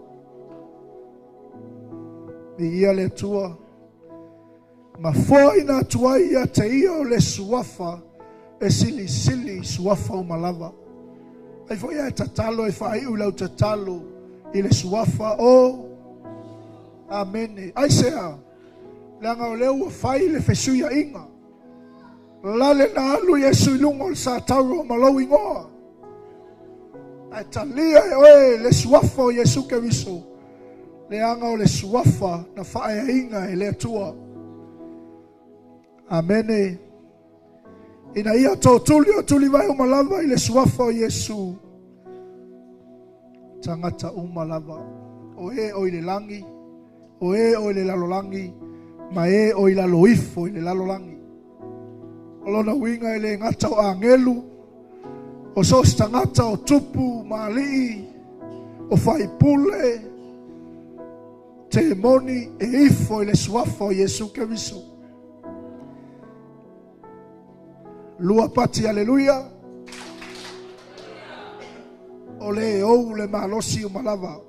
Viia le Atua, ma foaina atu ai ia te ia o le suafa e silisili i suafa uma lava. Ai foi e tatalo e faaiu i lau tatalo i le suafa o Amene. Aisea, leaga o lea ua fai le fesuiaiga. Lale na alu Iesu i luga o le satauro ma lou igoa. Ae talia e oe le suafa o Iesu Keriso, leaga o le suafa na faaeaina e le Atua. Amene. Ina ia totuli o tulivae uma lava i le suafa o Iesu, tagata uma lava, o e o i le lagi, o e o i le lalolagi, ma e o i lalo ifo i le lalolagi. O lona uiga e le gata o agelu, o so o se tagata o tupu ma alii, o faipule, temoni e ifo i le suafa o Iesu Keriso. Lua pati, aleluia. O le ou le malosi uma lava.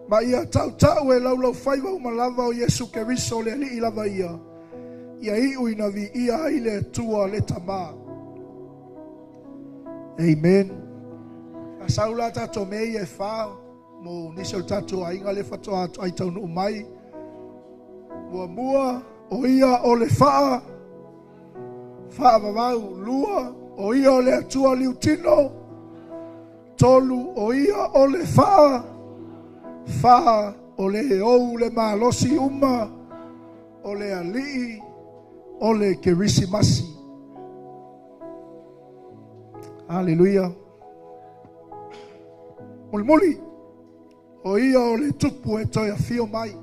Ma ia tautau e laulaufaiva uma lava o Iesu Keriso o le Alii lava ia, ia iu ina viia ai le Atua le Tamā. Amen. A sau la tatou mea ia e fa, mo nisi o le tatou aiga le faatoa atu ai taunuu mai. Muamua, o ia o le faavavau. Lua, o ia o le Atua liutino. Tolu, o ia o le fa, o le ou le malosi uma, o le Alii, o le Kerisimasi. Aleluia. Mulimuli, o ia o le tupu e toe afio mai.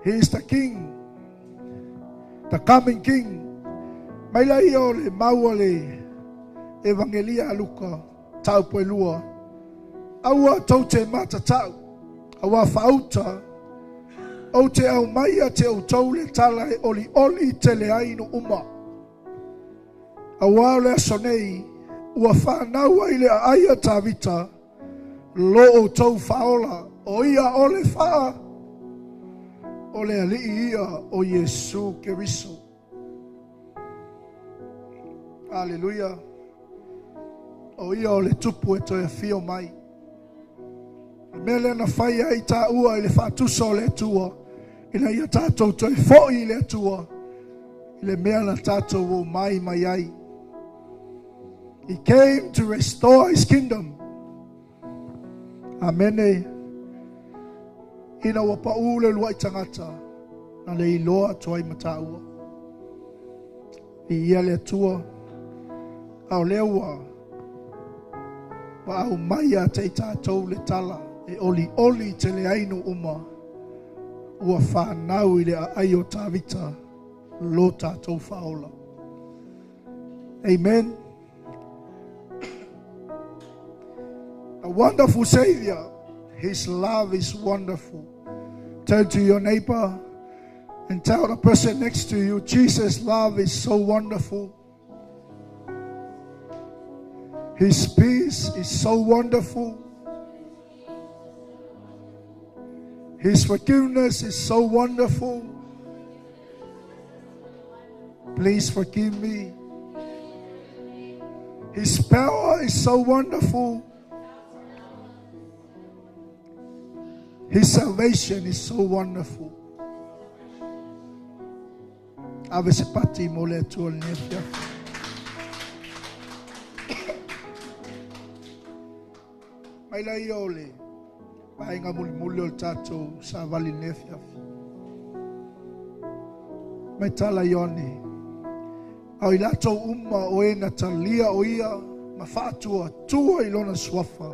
He is the king, the coming king. Mai laia o le mau a le Evangelia a Luka, mataupu e 2. Aua tou te matatau, aua faauta, ou te aumaia te outou le tala e olioli tele ai nuu uma. Aua o le aso nei, ua whanau ai le aai a Tavita, lo outou faaola, o ia o le faa, o le Alii ia o Iesu Keriso. Aleluia. O ia o le tupu e toe afio mai. Le mea lea na fai ai tāua i le faatusa o le Atua, ina ia tātou toe foi i le Atua, i le mea na tātou o mai mai ai. He came to restore his kingdom. Amene. Ina ua paʻū le uluai tagata, na le iloa atu ai ma taua. Viia le Atua, a o lea ua aumai ia te i tatou le tala e olioli tele ai nuu uma, ua fanau i le aai o Tavita lo tatou Faaola. Amen. A wonderful Savior. His love is wonderful. Turn to your neighbor and tell the person next to you, Jesus' love is so wonderful. His peace is so wonderful. His forgiveness is so wonderful. Please forgive me. His power is so wonderful. His salvation is so wonderful. Ave se pati mo le Atua lenei afiafi. Mai la ia o le vaega mulimuli o le tatou savali lenei afiafi. Mai tala Ioane. A o i latou uma o e na talia o ia ma faatuatua i lona suafa,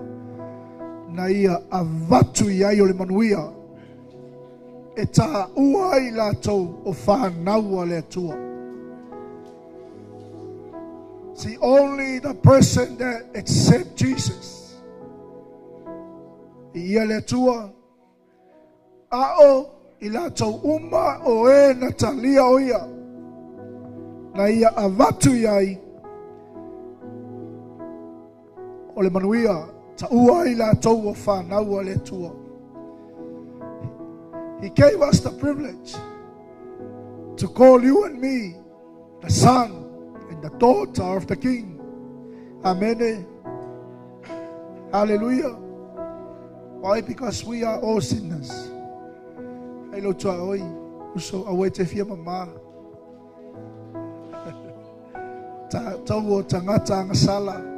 na ia avatu i ai o le manuia e taua ai latou o fanau a le Atua. See, only the person that accept Jesus. I ia le Atua, a o i latou uma o e na talia o ia, na ia avatu i ai o le manuia, taua ai latou o fanau a le Atua. He gave us the privilege to call you and me the son and the daughter of the King. Amen. Hallelujah. Why? Because we are all sinners. Hei lo tua oi, uso awe te fia mama. Ta tau o tangata agasala.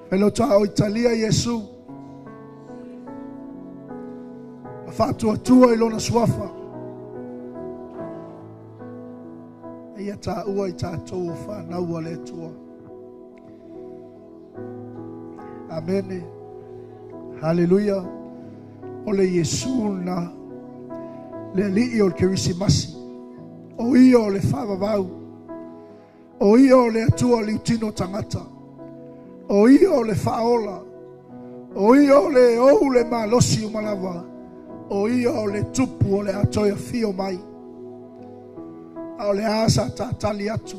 Hei lo tua oi talia Iesu. Ma faatuatua i lona suafa. E ia taua i tatou o fanau a le Atua. Amene. Haleluia. O le Iesu na le alii o le Kerisimasi. O ia o le faavavau. O ia o le Atua liutino tagata. O ia o le Faaola. O ia o le ou le malosi uma lava. O ia o le tupu o le a toe afio mai. A o le a sa tatali atu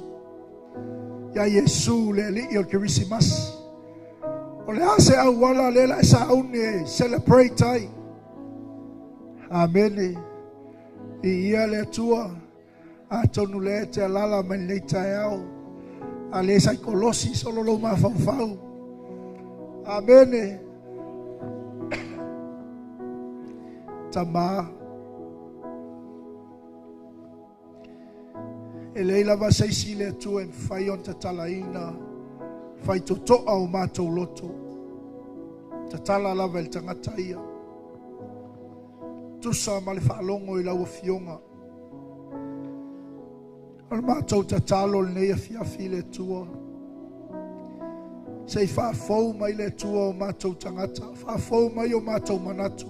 ia Iesu le alii o le Kerisimasi. O le a se auala le la e sauni e celebrate ai. Amene. I ia le Atua, atonu le te alala mai lenei taeao. A le sai kolosi solo lou mafaufau. Amene. Tamā. E leai lava se isi le Atua e mafai ona tatalaina faitotoa o matou loto. Tatala lava i le tagata ia. Tusa ma le faalogo i lau Afioga. O le matou tatalo lenei afiafi i le Atua. Se i faafou mai le Atua o matou tagata, faafou mai o matou manatu,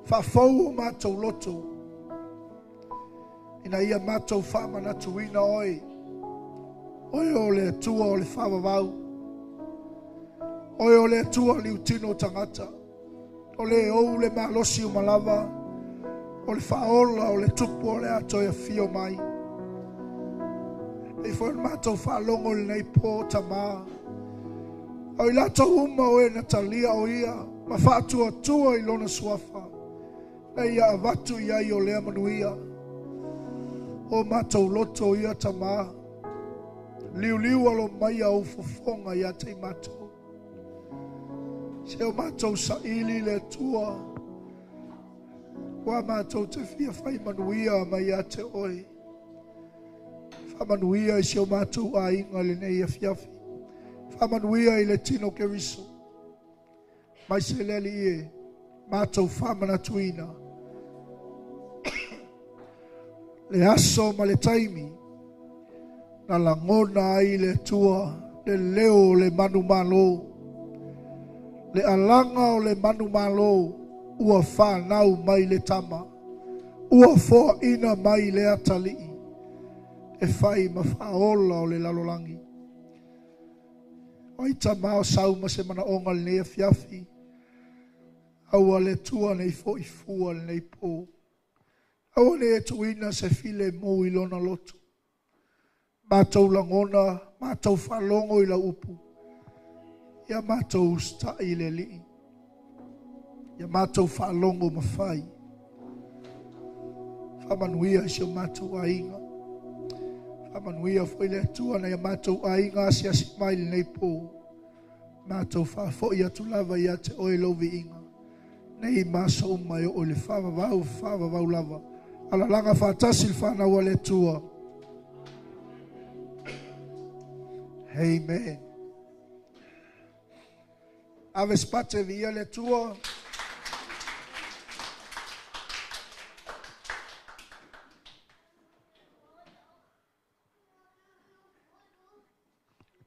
faafou o matou loto, ina ia matou faamanatuina oe, oe o le Atua o le faavavau, oe o le Atua liutino tagata, o le ou le malosi uma lava, o le faaola o le tupu o le a toe afio mai. E foi o le matou faalogo lenei po tamā. O i latou uma o e na talia o ia, ma faatuatua i lona suafa, na ia avatu i ai o lea manuia. O matou loto ia tamā, liuliu alo mai au fofoga ia te i matou. Se o matou saili le Atua, Ua mātou te fia whai manuia mai ia te oe. Whamanuia i si o mātou aiga le nei afiafi. Whamanuia i le tino Keriso. Mai se le ali e mātou whamanatuina. Le aso ma le taimi. Na lagona ai le Atua le leo o le manumalo. Le alaga o le manumalo ua whanau mai le tama. Ua foaina mai le atalii. E whai ma whaola o le lalolagi. O i tamao sau ma se mana onga le nei afiafi. Aua le Atua nei fo i fua le nei pō. Aua le tuina se file mu i lona loto. Mātou lagona, mātou whalongo i la upu. Ia mātou ustai le lii. Ia mātou whalongo mawhai. Whamanuia i si o mātou aiga. Whamanuia fo i le Atua na ia mātou aiga asiasi mai le nei pō. Mātou whaafoi atu lava ia te oe lau viiga. Nei maso uma e o le whaavavau, whaavavau lava. Alalaga whaatasi le whanau a le Atua. Amen. Ave spate via le Atua.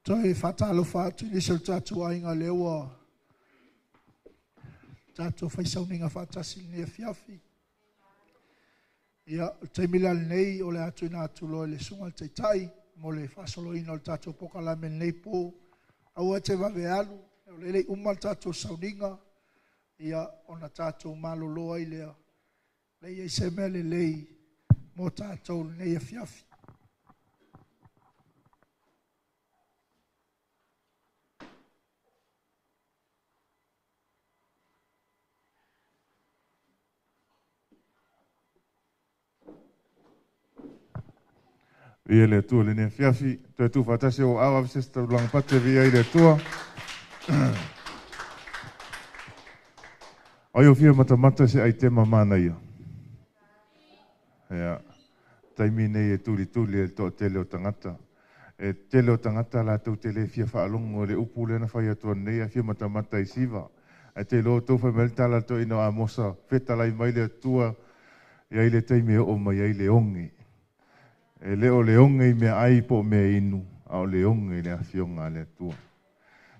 Toe whātalofa atu i nisi o le tātou aiga lea ua tātou whaisauniga whaatasi lenei afiafi. Ia, o le taimi la lenei o le atu ina atu loa i le susuga i le Taitai mo le faasoloina o le tātou pokalame lenei pō. Aua e te vave alu, o le le i uma le tātou sauniga, ia, ona tātou malolo ai lea. Le i ai se mea lelei mo tātou lenei afiafi. Via le Atua lenei afiafi. Toe tuufaatasi o au ave se isi taulaga pate via i le Atua. Ai o fia matamata se aitema manaia. Ia, taimi nei e tulituli e le toatele o tagata. E tele o tagata latou te le fia faalogo i le upu lea na fai atu ananei ae fia matamata i siva. Ae te iloa outou fai mai le tala a le toeaina o Amosa, fetalai mai le Atua i ai le taimi e oo mai ai le oge. E le o le oge i meaai po o mea inu, a o le oge i le Afioga a le Atua.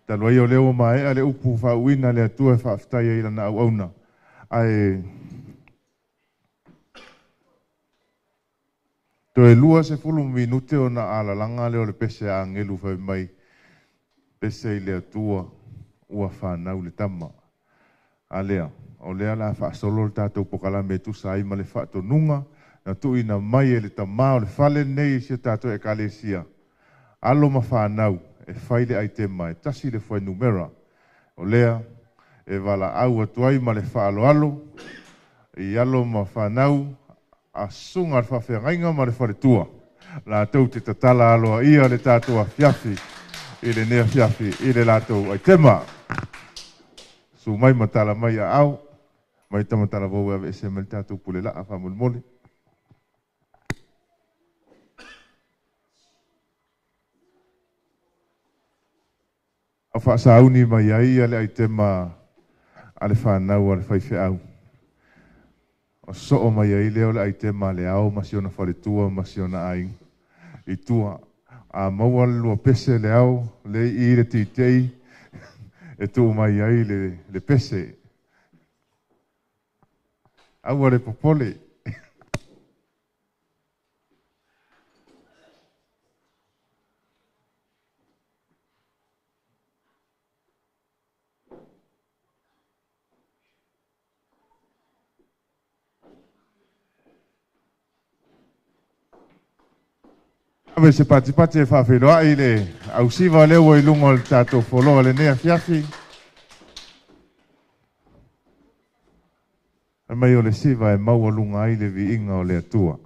Talu ai o lea ua maea le upu faauuina a le Atua e faafetai ai i Lana auauna, ae toe 20 minute ona alalaga lea o le pese a agelu fai mai, pese i le Atua ua fanau le tama. A lea, o lea o le a faasolo le tatou pokalame e tusa ai ma le faatonuga na tuuina mai e le Tama o le fale lenei i si o tatou Ekalesia, alo ma fanau, e fai le aitema e tasi le fuainumera. O lea e valaau atu ai ma le faaaloalo i alo ma fanau a Susuga a le Faafeagaiga ma le Faletua, latou te tatala aloaia le tatou afiafi i lenei afiafi i le latou aitema. Susu mai ma tala mai aao, mai Tamatalavou e aveesea mai le tatou pule laa faamolemole. A faasauni mai ai ia le aitema a le fanau a le faifeau. O soo mai ai lea o le aitema a le ao ma si ona faletua ma si ona aiga i tua. A maua le lua pese le ao le i le teitei e tuu mai ai le pese. Aua le popole. Ave se patipati e faafeiloai i le ausiva lea ua i luga o le tatou foloa lenei afiafi. Fai mai o le siva e maualuga ai le viiga o le Atua.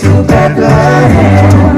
To Bethlehem.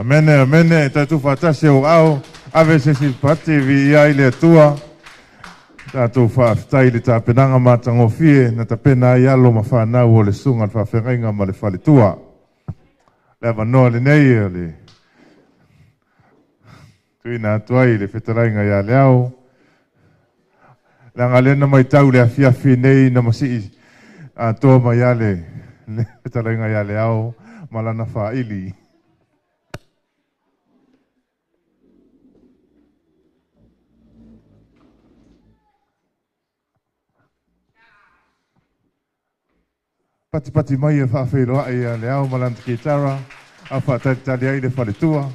Amene, amene, tātou whātasi o au, ave se si pati vi ia i le atua. Tātou whaaftai le tāpenanga mātangofie, na tapena ai alo ma whanau o le sunga le whawhengainga ma le whaletua. Le avanoa le nei o le tuina atu ai le fetalaiga ia le ao. Leaga lea na maitau le afiafi nei na masii atoa mai ia le fetalaiga ia le ao ma lana faaili. Pati pati mai e whaawheiroa i a le ao ma lana kitara, a whaatalitali ai le whaletua.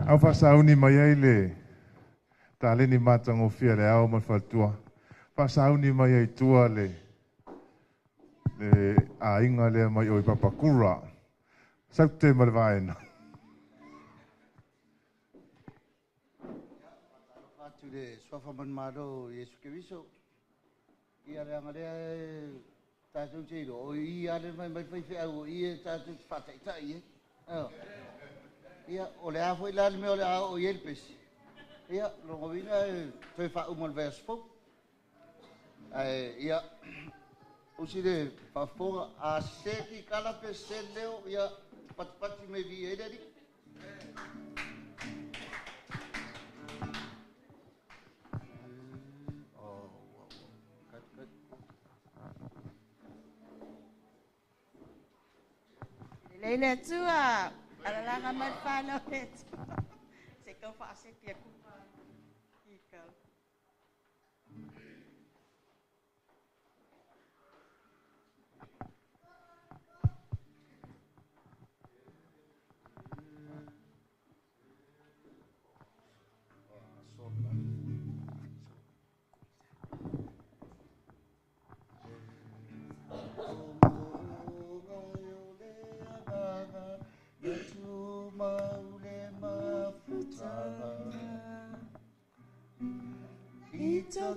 Au whasauni mai ai le taleni mātangofia le ao ma le whaletua. Whasauni mai ai tua le ainga lea mai o i Papakura. Saute ma le vaena. Atu le suafa manumalo Iesu Keriso. Ia le anga lea e tātou te iro. O i ale mai mai whai wheau o i e tātou te whātaitai e. Ia, o le a foi la le mea o le a o i ele pesi. Ia, longo vina e toe whauma le vea sfou. Ia, usi le whafonga a seti kalape se leo, ia, patipati me vi e leri. Leile atua, alalanga mai whanau le atua. Se kau whaaseti aku i kau.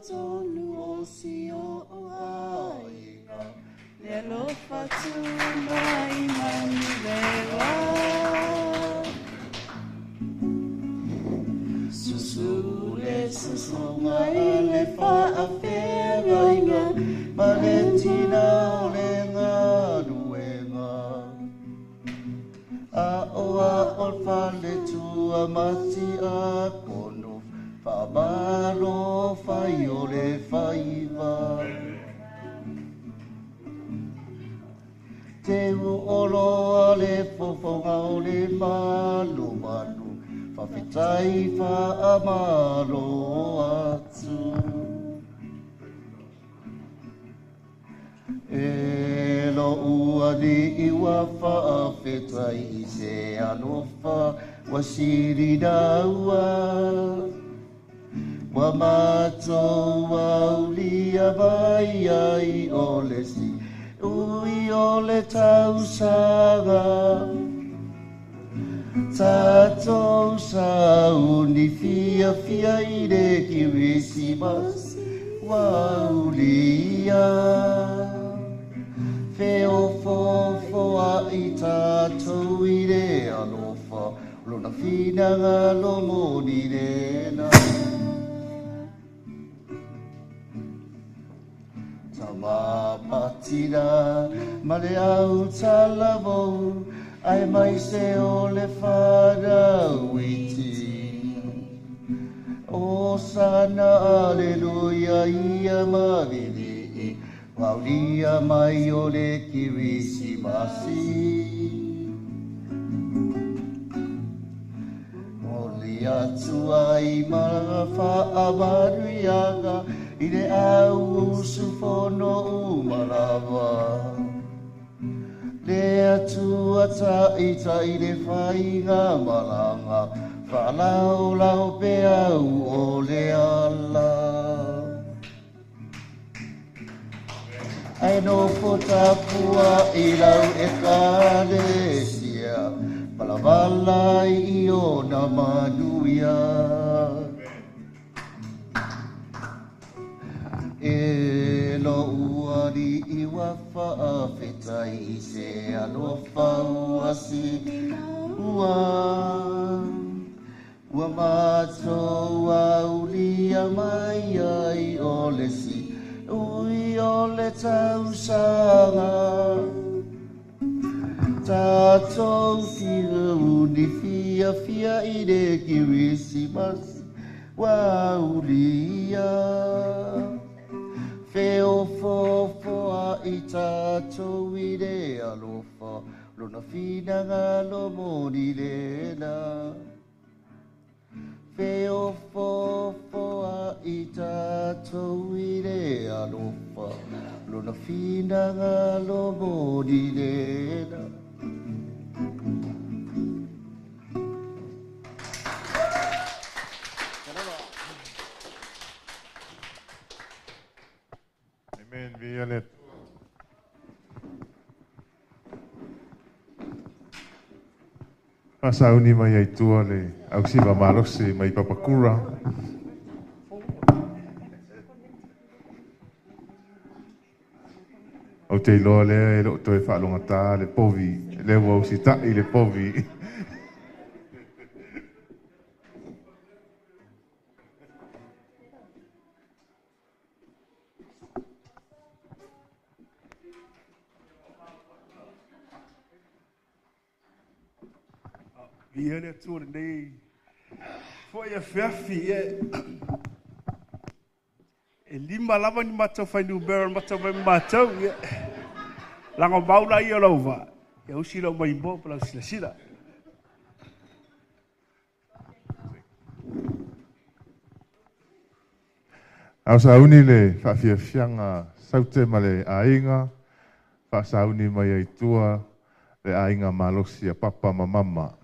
Tonu o si o aiga, le alofa tu mai manu lewa. Susu le susunga i le whaafeagainga, ma le tina o le galuega. A o a o le faletua mati a kono, whamalo whai o le whaiva. Te uolo a le fofonga o le malu malu, whawhitai whaamalo atu. alii ua faafetai i se alofa ua silinaua ua matou aulia mai ai o le siui o le tausaga. Tatou sauni fiafia i le Kerisimasi ua aulia. Feofoofoaʻi tatou i le alofa lona finagalo moni lena. Tama matina ma le au talavou ae mai se o le fanau iti. O sana aleluia ia mavilii Paulia mai o le Kirisimasi. Moli atu ai ma faamanuiaga i le au usufono uma lava. Le Atua taʻitaʻi le faiga malaga, faalaolao peau o le ala. Ae nofo tapuaʻi lau ekalesia, valavala ai i ona manuia. E loʻu alii ua faafetai i se alofa ua siua. Ua matou aulia mai ai o le siui o le tausaga. Tatou fiuni fiafia i le Kerisimasi ua aulia. Feofoofoaʻi tatou i le alofa lona finagalo moni lena. Feofoofoaʻi tatou i le alofa lona finagalo moni lena. Amen. Viia le Atua. Faasauni mai ai tua le ausiva malosi mai Papakura. Ou te iloa lea e loo toe faalogata le povi, lea ua usitaʻi le povi. Viia le Atua lenei foi afiafi e e lima lava ni matou fuainumera o le matou mai ma matou ia lagomau laia o lau vaa ia usi lau maimoa ma lau silasila. A o sauni le faafiafiaga Saute ma le aiga, faasauni mai ai tua le aiga malosi a Papa ma Mama.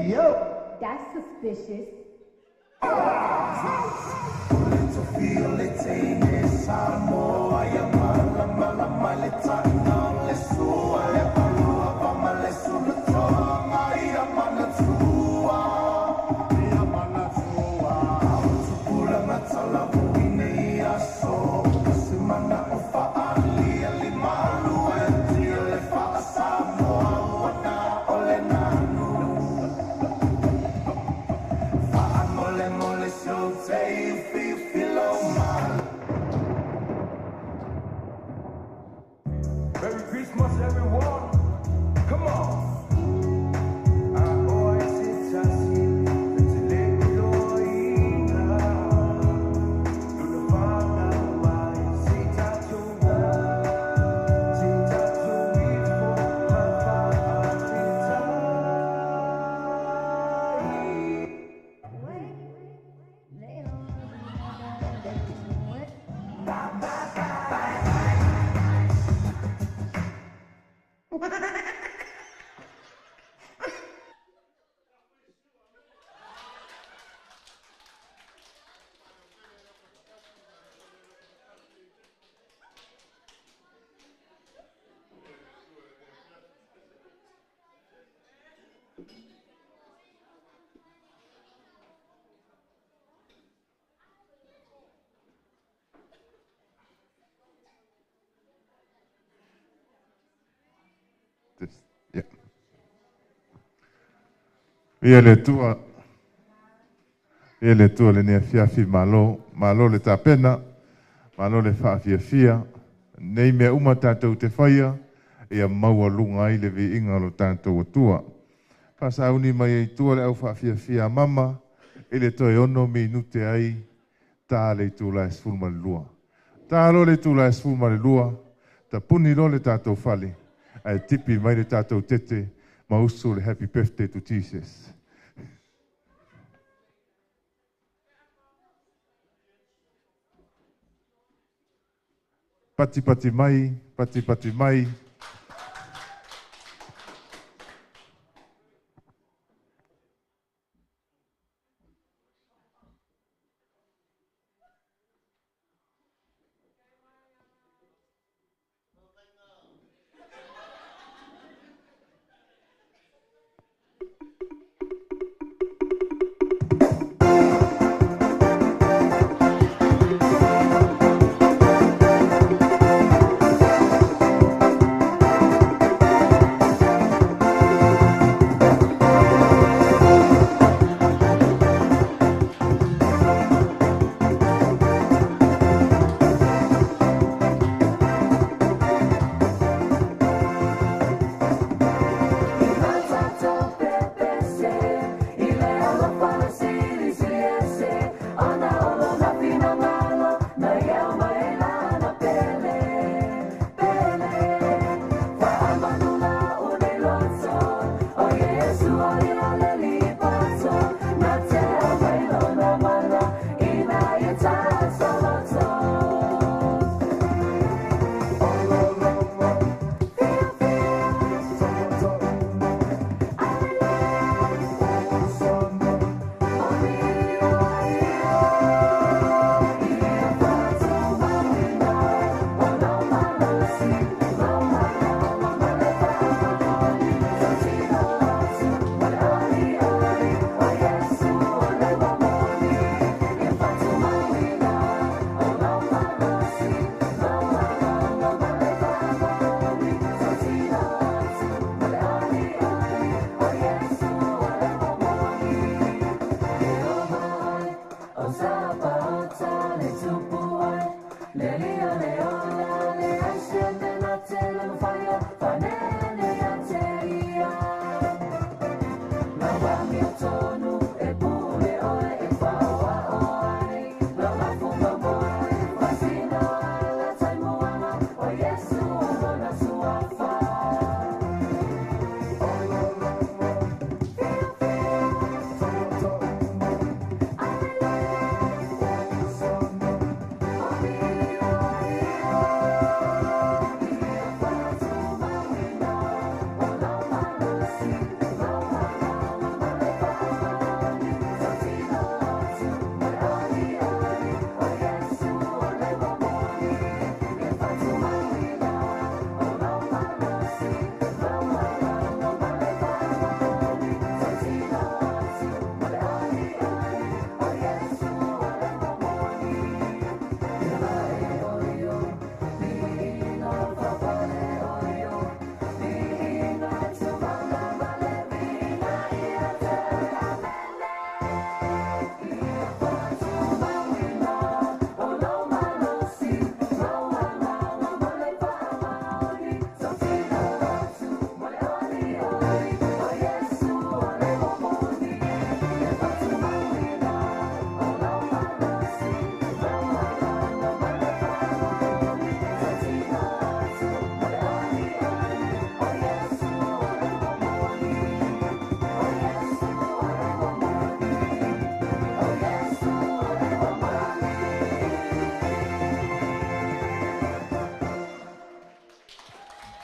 Hey, yo! That's suspicious. Merry Christmas, everyone. Come on. Yeah. Ia le Atua, ia le Atua lenei afiafi, malo, malo le tapena, malo le faafiafia. Nei mea uma tatou te faia, ia maualuga ai le viiga o lo tatou Atua. Faasauni mai ai tua le au faafiafia a mama, i le toe 6 minute ai, ta le itula e 12. Ta lo le itula e 12, tapuni lo le tatou fale, ae tipi mai le tatou tete, ma usu le happy birthday to Jesus. Pati pati mai, pati pati mai.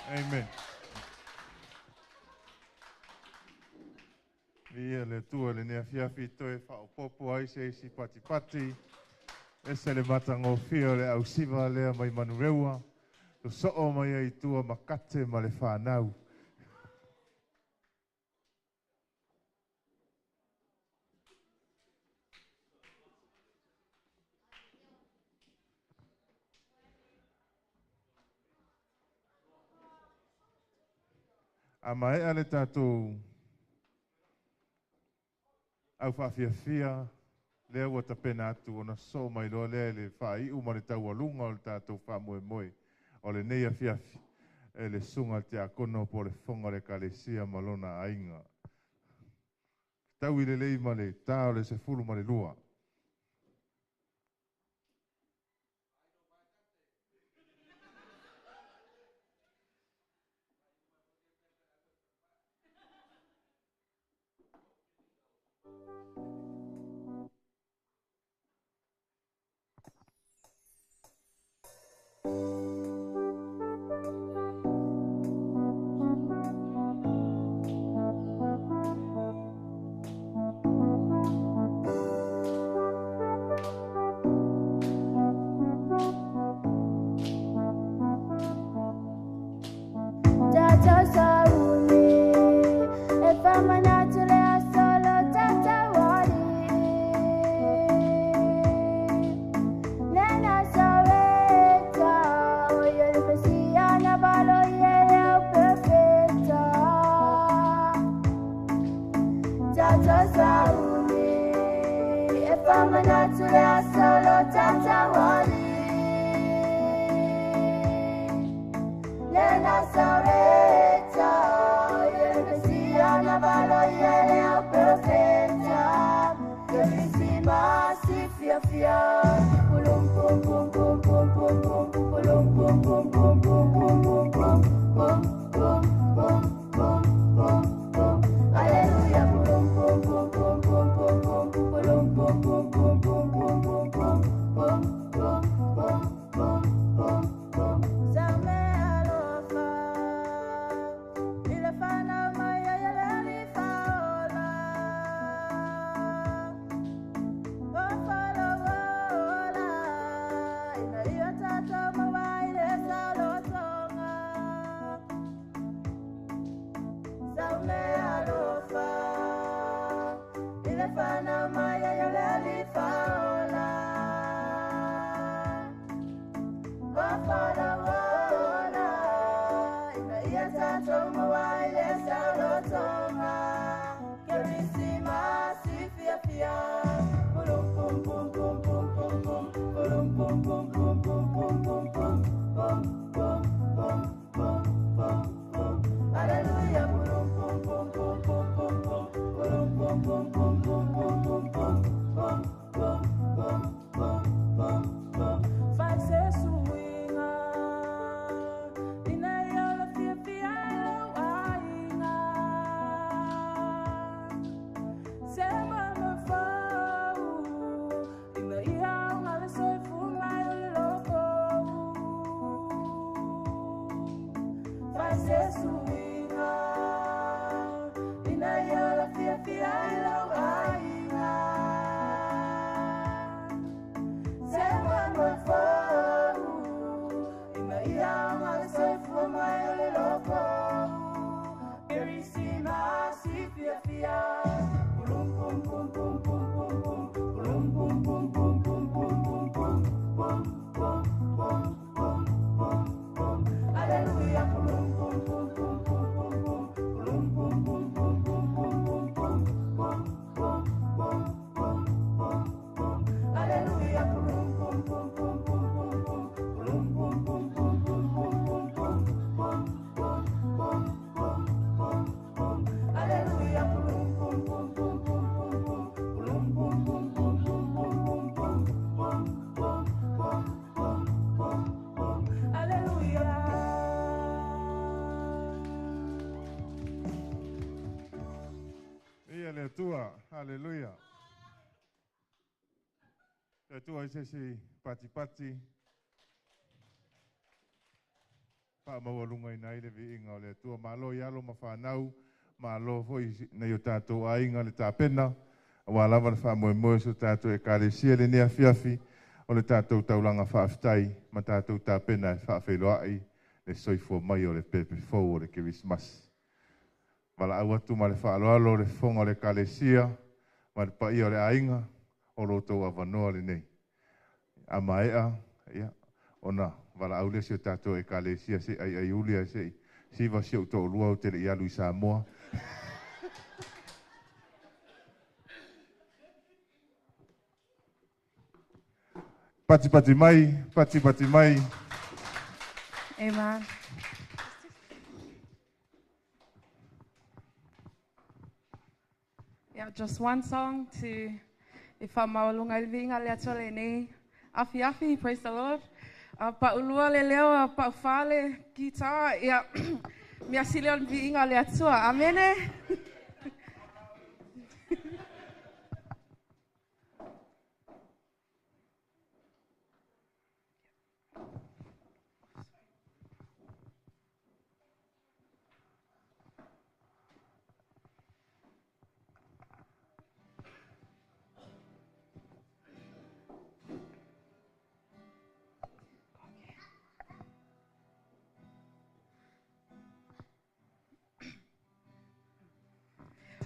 Amen. Ia le Atua lenei afiafi toe faaopoopo ai se isi patipati. Ese le matagofie o le ausiva lea mai Manureua. Sosoo mai ai tua makate ma le whanau. A maea le tātou au whaafiafia, lea ua tapena atu ona soo mai loa lea i le faaiu ma le taualuga o le tātou faamoemoe o lenei afiafi e le susuga i le tiakono po o le fofoga o le ekalesia ma lona aiga. Fetaui lelei ma le tā o le 12. Hallelujah. Te Atua i se isi patipati. Faamaualugaina ai le viiga o le Atua. Malo i alo ma fanau, malo foi nai o tatou aiga le tapena, aua lava le faamoemoe o si o tatou Ekalesia i lenei afiafi o le tatou taulaga faafetai ma tatou tapena e faafeiloai le soifua mai o le pepe fou o le Kerisimasi. Valaau atu ma le faaaloalo le fofoga o le Ekalesia ma le paia o le aiga o lo outou avanoa lenei. A maea, ia, ona valaau lea si o tatou Ekalesia se i aiaiuli ae se i siva si ou toalua ou te le i alu i Samoa. Patipati mai, patipati mai. Amen. Yeah, just one song to e whaamaualunga i le viiga le Atua lenei afiafi, praise the Lord. Paulua le leo, a paufa le guitar, ia, mea sili o le viiga le Atua. Amene.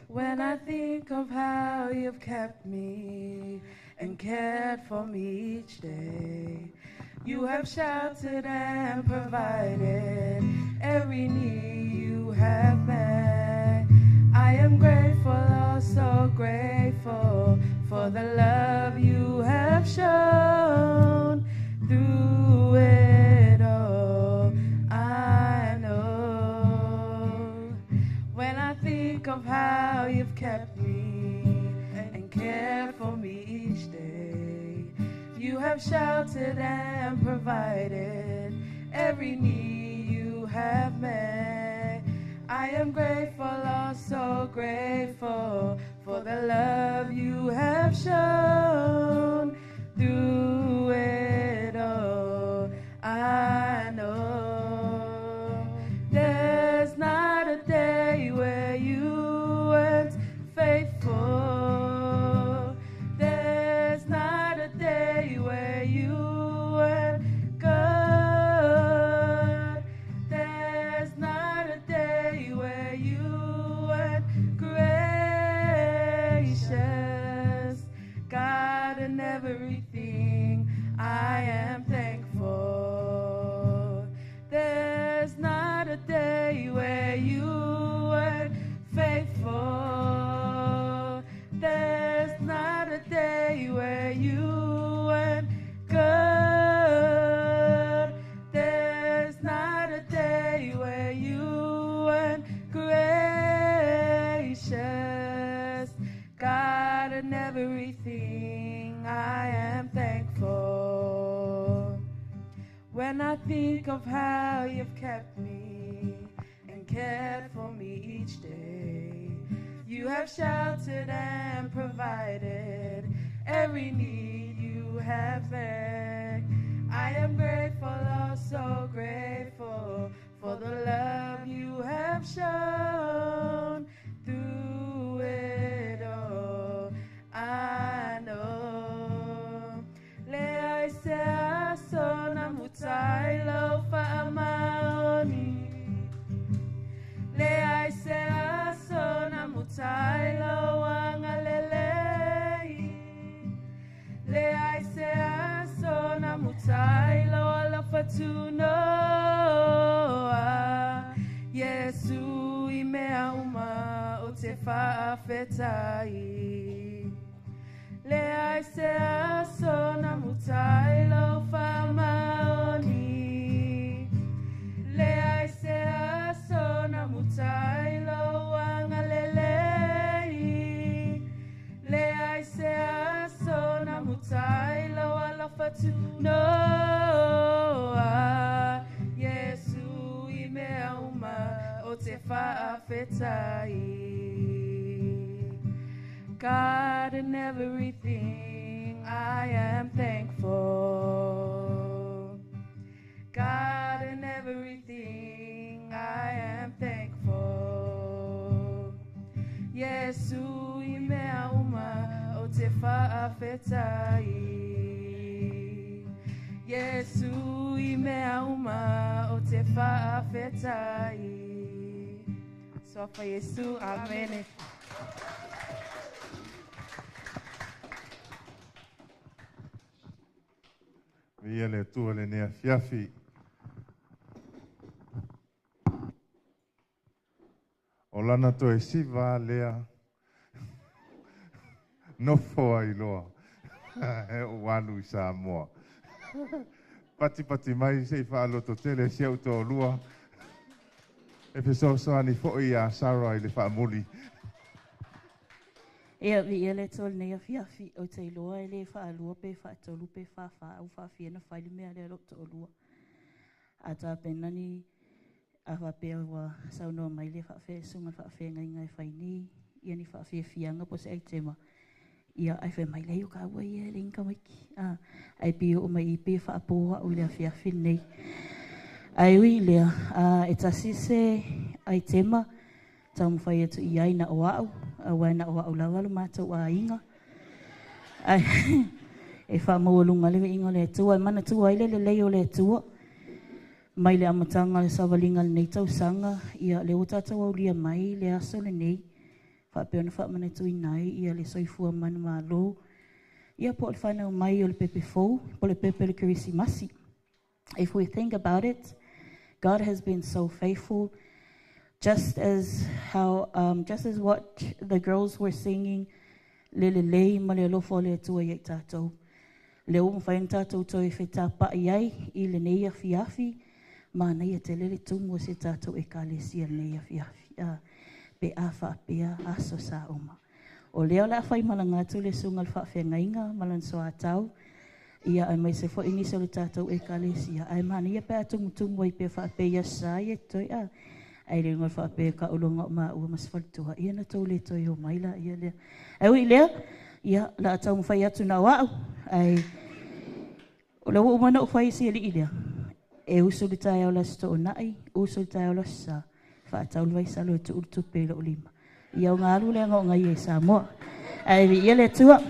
When I think of how you've kept me and cared for me each day, you have sheltered and provided every need you have met. I am grateful, oh so grateful, for the love you have shown through it all. I know. When I think of how you've kept me and cared for me each day, you have sheltered and provided every need you have met. I am grateful, oh so grateful, for the love you have shown through it all. I know there's not a day where you weren't faithful. There's not a day where you weren't good. There's not a day where you weren't gracious. God, in everything I am thankful. There's not a day where you weren't faithful. There's not a day where you weren't good. There's not a day where you weren't gracious. God, in everything I am thankful. When I think of how you've kept me and cared for me each day, you have sheltered and provided every need you have met. I am grateful, oh so grateful, for the love you have shown through it all. I know. Le ai se aso na mutai lo whaamaoni. Le ai se aso na mutai lo angalelei. Le ai se aso na mutai lo alafatunoa. Yesu i mea uma o te whaafetai. Le ai se aso na mutai lo whaamaoni. Le ai se aso na mutai lo angalelei. Le ai se aso na mutai lo alafatunoa. Yesu i mea uma o te whaafetai. God, in everything I am thankful. God, in everything Iesu i mea uma o te whaafetai. Iesu i mea uma o te whaafetai. Sofa Iesu, amene. Ia le Atua lenei afiafi. O lana toe siva lea nofo ai loa. E o alu i Samoa. Pati pati mai se i whaaloto tele si au tō E fesoasoani foi ia Sarah i le faamuli. Ia, vi ia le tol nei afiafi o te iloa e le whaalua pe whaatolu pe whaawha au whaafia na whaili mea lea lo to'olua. A tā penani a whapea ua saunoa mai le whaafea sunga whaafea ngai ngai whaini ia ni whaafea fianga po se ai tema. Ia ai whai mai lei o ka ua ia le inga maiki. A, ai pi o mai i pe whaapoa o le afiafi nei. Ai ui lea, a, e tasi se ai tema, taumafai atu i ai na o au, aua na o au lava lo matou aiga. Ai, e faamaualuga le viiga o le Atua, e manatua ai le lelei o le Atua. Mai le amataga le savaliga lenei tausaga, ia le ua tatou aulia mai le aso lenei, faapea ona faamanatuina ai ia le soifua manumalo, ia po o le fanau mai o le pepe fou, po o le pepe o le Kerisimasi. If we think about it, God has been so faithful. Just as how, just as what the girls were singing, le lelei ma le alofa o le Atua ia i tatou. Le ua mafai ona tatou toe fetapa'i ai i lenei afiafi, manaia tele le tumu o se tatou ekalesia lenei afiafi. A, pe a faapea aso sa uma. O lea o le a faimalaga atu le susuga i le faafeagaiga ma lana soatau, ia aemaise foi nisi o le tatou ekalesia. Ae manaia pe a tumutumu ai pea faapea i aso sa ia toe a. Ai le uiga faapea ka uloga o maua ma se faletua, ia na tou le toe o mai la ia lea. Ai ui lea, ia la a taumafai atu na o au. Ai o le ua uma na ou fai si alii lea. E usu le taeao le aso toonai, usu le taeao le aso sa, faatau le vaisalo e tuu le tupe i lou lima. Ia o galu le agaoga ia i Samoa. Ae viia le Atua.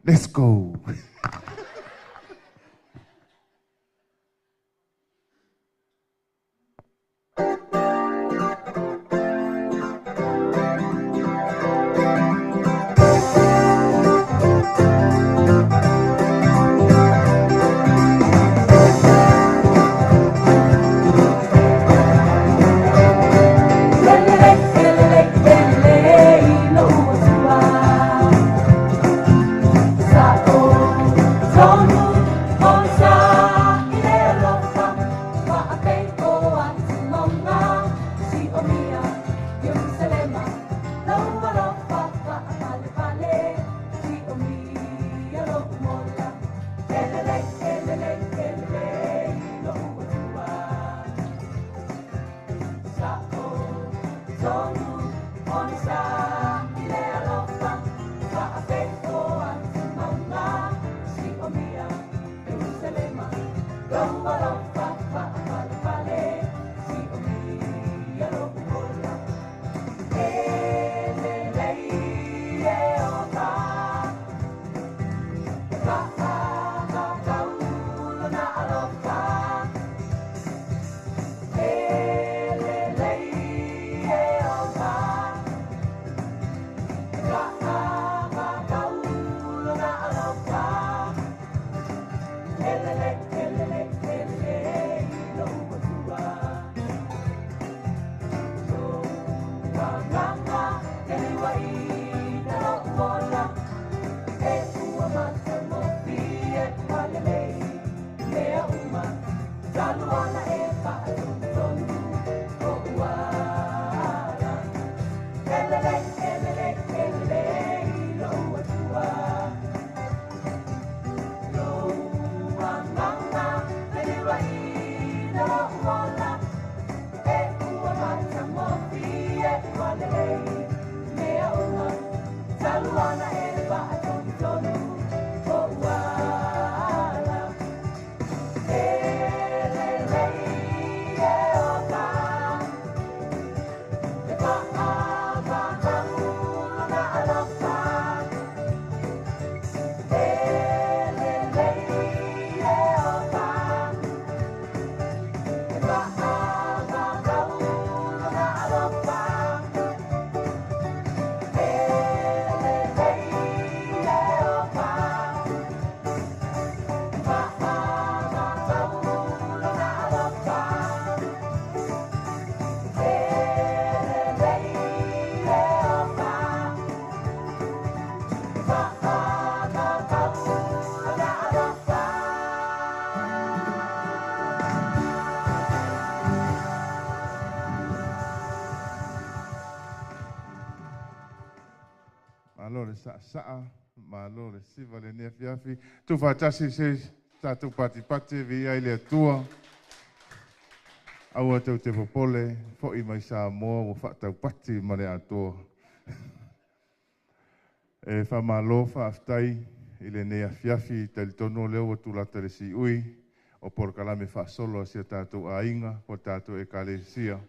Let's go. faasaa malo le siva lenei afiafi. Tuufaatasi se tatou patipati viia i le Atua. Aua tou te popole fo'i mai Samoa ua faataupati ma le atoa. E faamalo faafetai i lenei afiafi talitonu o lea ua tulata le siui o polokalame faasolo a si o tatou aiga po o tatou ekalesia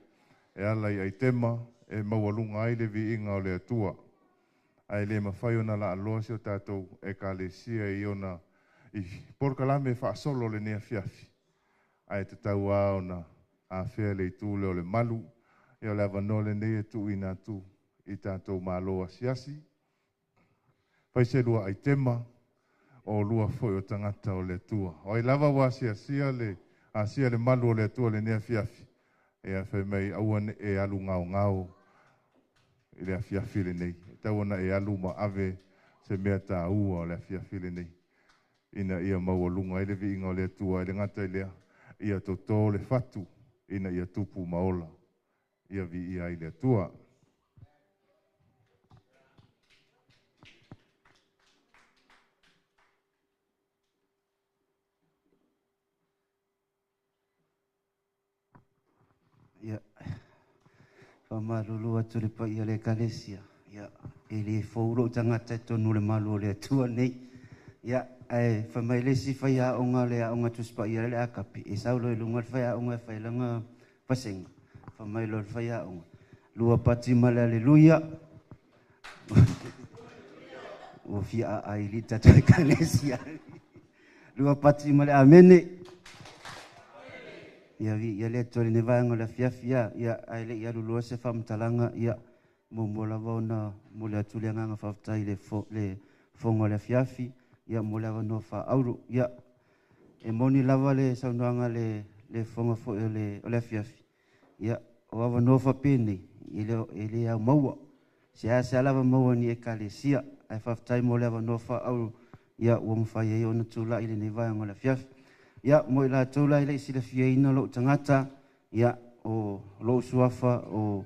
e ala i aitema e maualuga ai le viiga o le Atua. Ae le mafai ona laaloa si o tatou ekalesia i ona i polokalame faasolo lenei afiafi. Ae tatau lava ona afea le itu lea o le malu. Ia o le avanoa lenei e tuuina atu i tatou malo asiasi. Fai se lua aitema o lua foi o tagata o le Atua. O ai lava ua asiasia le asia le malu o le Atua lenei afiafi. Ia fai mai aua ne i e alu gaogao i le afiafi lenei. E tatau ona e alu ma ave se mea taua o le afiafi lenei. Ina ia maualuga ai le viiga o le Atua e le gata i lea, ia toto le fatu ina ia tupu ma ola. Ia viia ai le Atua. Ia, faamalulu atu i le paia o le Ekalesia, ia, e le fou lou tagata i totonu o le malu o le Atua nei. Ia, ae fai mai le isi faiaoga o le Aoga Tusi Paia lea le Akapi, e sau loa i luga le faiaoga e fai lana pasega, fai mai loa le faiaoga, lua pati ma le Aleluia. Ua fia aai i le tatou Ekalesia. Lua pati ma le Amene. Ia viia le Atua i lenei vaega o le afiafi. Ia, ae le i alu loa se faamatalaga, ia, muamua lava ona momoli atu le agaga faafetai i le le fofoga o le afiafi, ia, mo le avanoa faaauro. Ia, e moni lava le saunoaga a le le fofoga foi o le o le afiafi, ia, o avanoa faapenei, e le e le au maua. Seasea lava maua e ni ekalesia, ae faafetai mo le avanoa faaauuro ia ua mafai ai ona tulai i lenei vaega o le afiafi. Ia, mo i latou la e le i silafiaina lou tagata, ia, o lou suafa o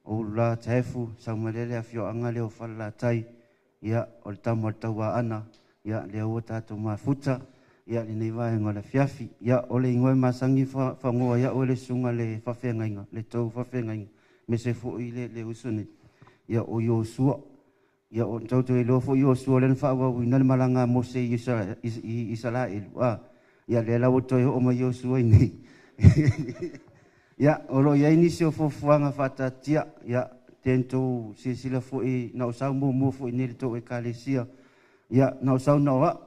Ulula Taefu, Saumalele afioaga lea o Falelatai, ia, o le tama o le Tauaana, ia, lea ua tatou mafuta, ia, lenei vaega o le afiafi. Ia, o le igoa e masani fagoa ai au e le susuga i le faafeagaiga, le tou faafeagaiga, aemaise foi le, le uso nei, ia, o Iosua. Ia, o tou te iloa foi Iosua lea na faaauauina le malaga a Mose i Isaraelu, a, ia, lea la ua toe oo mai Iosua i nei. Ia, o lo o i ai nisi o fuafuaga faataatia, ia, te tou silasila foi na ou sau muamua foi i nei i le tou ekalesia, ia, na ou sau na o au,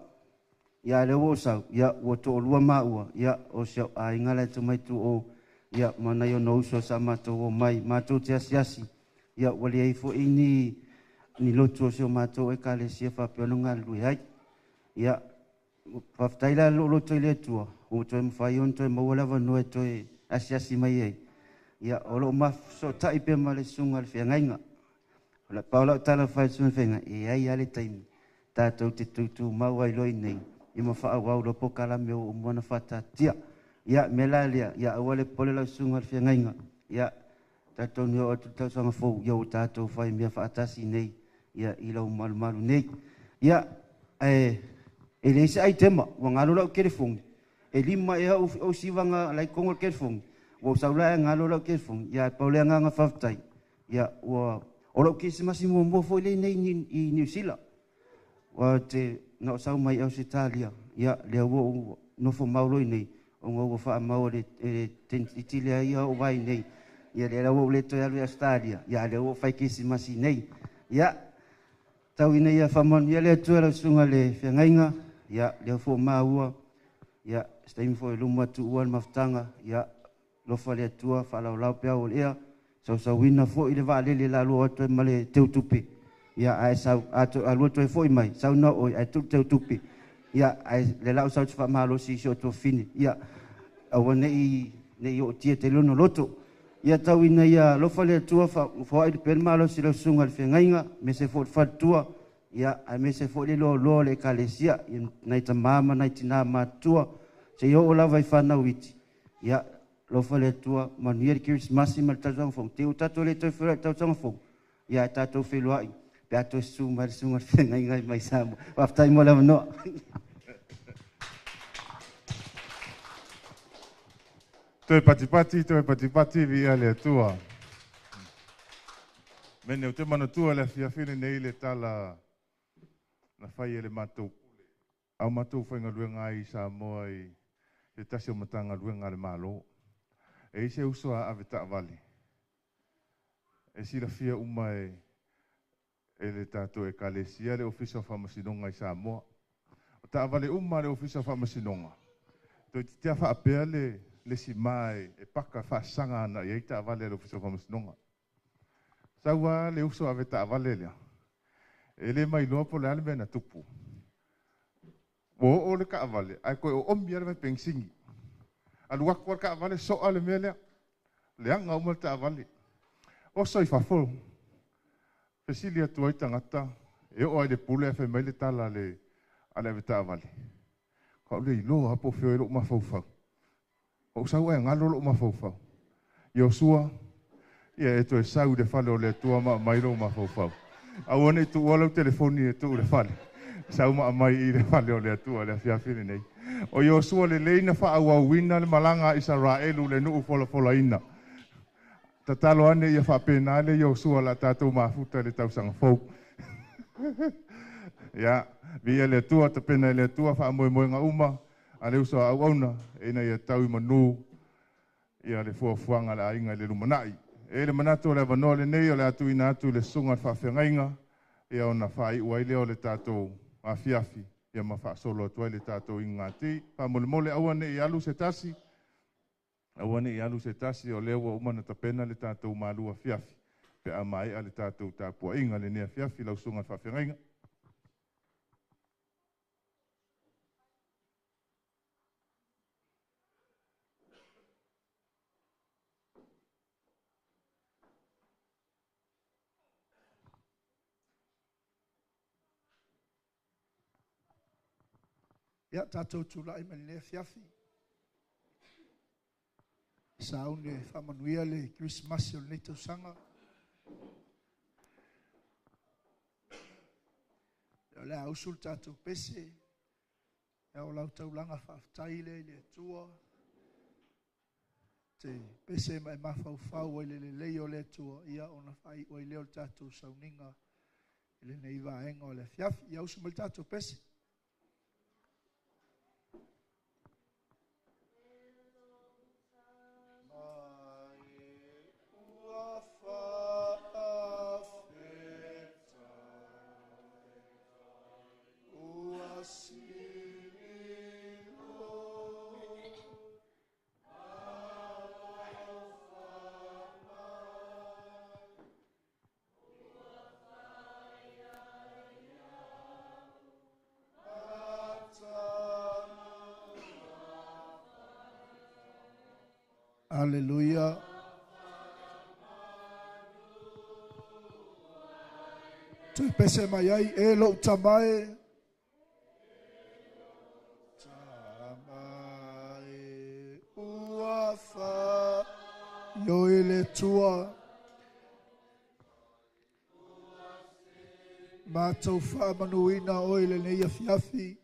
ia, a lea ua ou sau, ia, ua toalua maua, ia, o si au aiga la e tomai tu o, ia, ma nai ona uso sa matou omai, matou te asiasi, ia, ua leai foi ni ni lotu o si o matou ekalesia faapea ona galulue ai. Ia, faafetai la lou loto i le Atua, ua toe mafai ona toe maua le avanoa e toe asiasi mai ai. Ia, o lo o mafesootai pea ma le susuga i le feagaiga. O le pau lau tala fai i le susuga i le feagaiga, e i ai lava le taimi tatou te tutumau ai loa i inei, ia ma faaauau loa polokalame ua uma ona faataatia. Ia, o le mea la lea, ia aua le popole lau susuga i le feagaiga, ia, talitonu e oo atu i le tausaga fou, ia ua tatou fai mea faatasi nei, ia, i lau malumalu nei. Ia, ae e leai se aitema, ua galo lau telefoni. E lima ea ou sivaga la i totonu o le telefoni, ua ou sau la ae galo lau telefoni. Ia, ae pau le agaga faafetai, ia, ua, o lou kerisimasi muamua foi lenei i Niu Sila. Ua te, na ou sau mai Ausetalia, ia, lea ua ou nofo mau loa i nei, ona ua faamau e le, e le tenitii lea ia ou vaai nei. Ia, lea la ua ou le toe alu i Ausetalia, ia, a lea ua ou fai kerisimasi i nei. Ia, tau ina ia faamanuia le Atua i lau susuga i le feagaiga, ia, lea foi ua maua, ia, se taimi foi i luma tuua le mafutaga, ia, alofa le Atua, faalaolao pe au o le ea, sausauina foi le vaalele lalua atu ai ma le teutupe, ia, ae sau, a toe alua toe foi mai, sau na oe ae tuu le teutupe, ia, ae lea la ua sau e te faamalosi i si ou tuafafine, ia, aua ne i, ne i ootia tele ona loto. Ia tau ina ia alofa le Atua foai pea le malosi i lau susuga i le feagaiga, aemaise foi le faletua, ia, aemaise foi le loaloa o le ekalesia, ia, nai tama ma nai tina matutua, seia oo lava i fanau iti, ia, alofa le Atua, manuia le Kerisimasi ma le tausaga fou. Te i ua tatou le toe feiloai i le tausaga fou, ia, ae tatou feiloai Pe a toe susu mai le susuga i le feagaiga mai Samoa. Faafetai mo le avanoa. Toe patipati, toe patipati, viia le Atua. Mene o te manatua le afiafi lenei le tala na fai e le matou pule. Au matou faigaluega ai i Samoa i se tasi o Matagaluega a le Malo. E i ai se uso a ave taavale, e silafia uma e e le tatou Ekalesia le Ofisa o Faamasinoga i Samoa. O taavale uma a le Ofisa o Faamasinoga, toeitiiti lava faapea le le sima e paka faasaga ana i ai taavale a le Ofisa o Faamasinoga. Sau lava le uso ave taavale lea, e le mailoa po o le a le mea na tupu. Ua oo le taavale ae toe oomi lava le vai penisini. Alu atu lava le taavale soa le mea lea, leaga uma le taavale. Oso i fafo, fesili atu ai tagata, e oo lava i le pule ae fai mai le tala a le avetaavale, Ou le iloa lava po o fea o i ai lou mafaufau. Ou sau ae galo lou mafaufau. Iosua, ia e toe sau i le fale o le Atua ma aumai lou mafaufau. Aua ne i tuua lau telefoni e tuu i le fale. Sau ma aumai i le fale o le Atua i le afiafi lenei. O Iosua lelei na faaauauina le malaga a Isaraelu i le nuu folafolaina. Tatalo ane ia faapena le Iosua o le a tatou mafuta i le tausaga fou. Ia, viia le Atua, tapena e le Atua faamoemoega uma a le uso a auauna ina ia tau i manu ia le fuafuaga a le aiga i le lumanai. E i ai le manatu o le avanoa lenei o le a tuuina atu i le susuga i le faafeagaiga ia ona faaiu ai lea o le tatou afiafi ia ma faasolo atu ai le tatou inugati. Faamolemole aua ne i alu se tasi, aua ne i alu se tasi, o lea ua uma ona tapena le tatou malu afiafi pe a maea le tatou tapuaiga lenei afiafi lau susuga i le faafeagaiga. Ia, tatou tulai mai lenei afiafi. Sauni e faamanuia le Kerisimasi o lenei tausaga. O le a usu le tatou pese, ia o lau taulaga faafetai lea i le Atua. Te pese ma e mafaufau ai le lelei o le Atua, ia ona faaiu ai lea o le tatou sauniga i lenei vaega o le afiafi. Ia usu mai le tatou pese. Aleluia. Toe pese mai ai e lou tama e. Tama e ua fa ioe le tua. Matou faamanuina oe i lenei afiafi.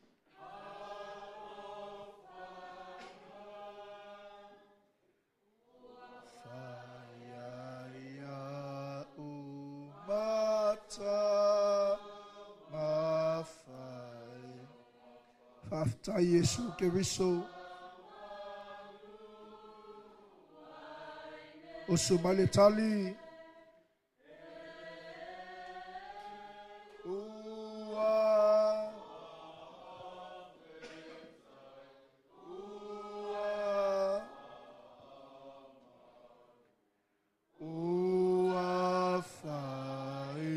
Faafetai Iesu Keriso. Usu mai le tali. Ua Ua fai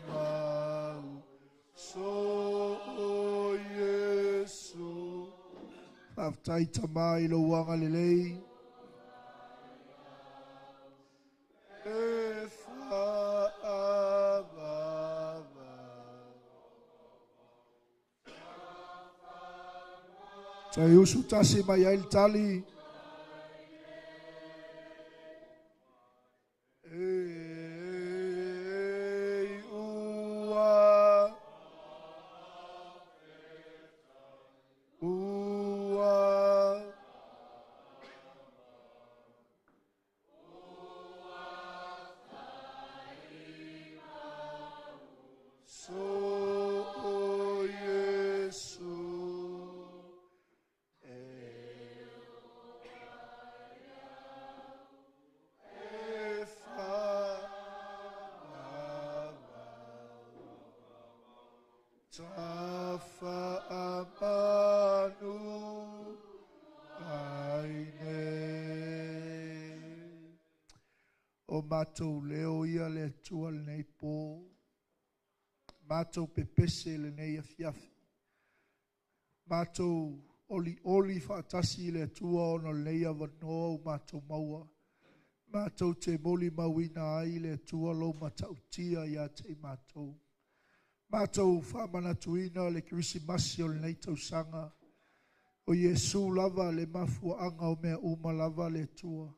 mau so o Iesu. Faafetai Tama i lou agalelei. E fa'avava. Toe usu tasi mai ai le tali. E ua. Ua So Iesu e fa Tafa amanu ai nei. O matou leo ia le Atua lenei po. Matou pepese lenei afiafi. Matou olioli faatasi i le Atua ona o lenei avanoa ua matou maua. Matou te molimauina ai le Atua lou matautia ia te i matou. Matou faamanatuina le Kerisimasi o lenei tausaga. O Iesu lava le mafuaaga o mea uma lava le Atua.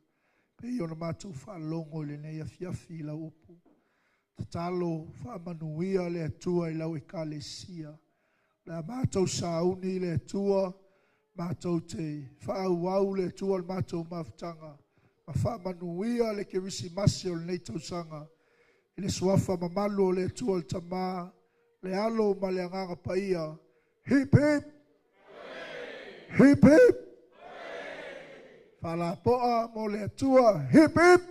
Pei ona matou faalogo i lenei afiafi i lau upu. Tatalo faamanuia le Atua i lau ekalesia. O le a matou sauni le Atua, matou te faaauau le Atua le matou mafutaga, ma faamanuia le Kerisimasi o lenei tausaga. I le suafa mamalu o le Atua le Tama, le Alo ma le Agaga Paia. Hip hip! Hip hip! Faalapoa mo le Atua. Hip hip!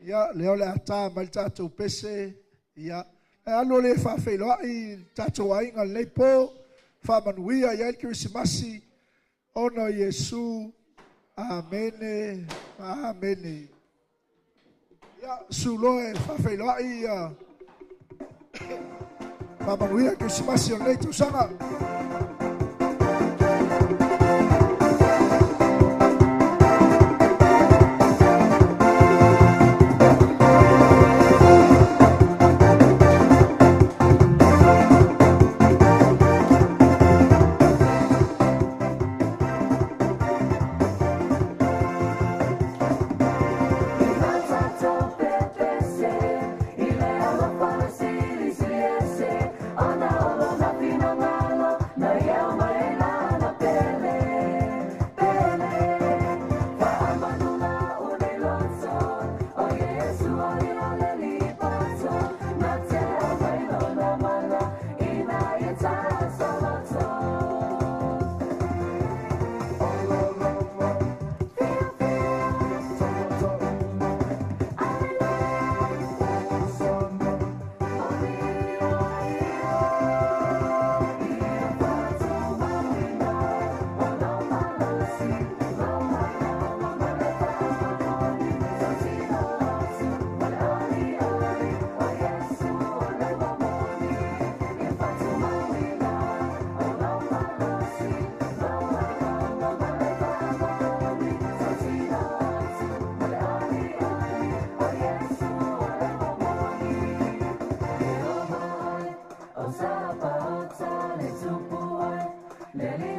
Ia, lea o le a tā mai le tatou pese. Ia, e alu o le faafeiloai i le tatou aiga lenei po. Faamanuia i ai le Kerisimasi ona o Iesu. Amene, amene. Ia, sulo e faafeiloai ia faamanuia le Kerisimasi o lenei tausaga. Lele.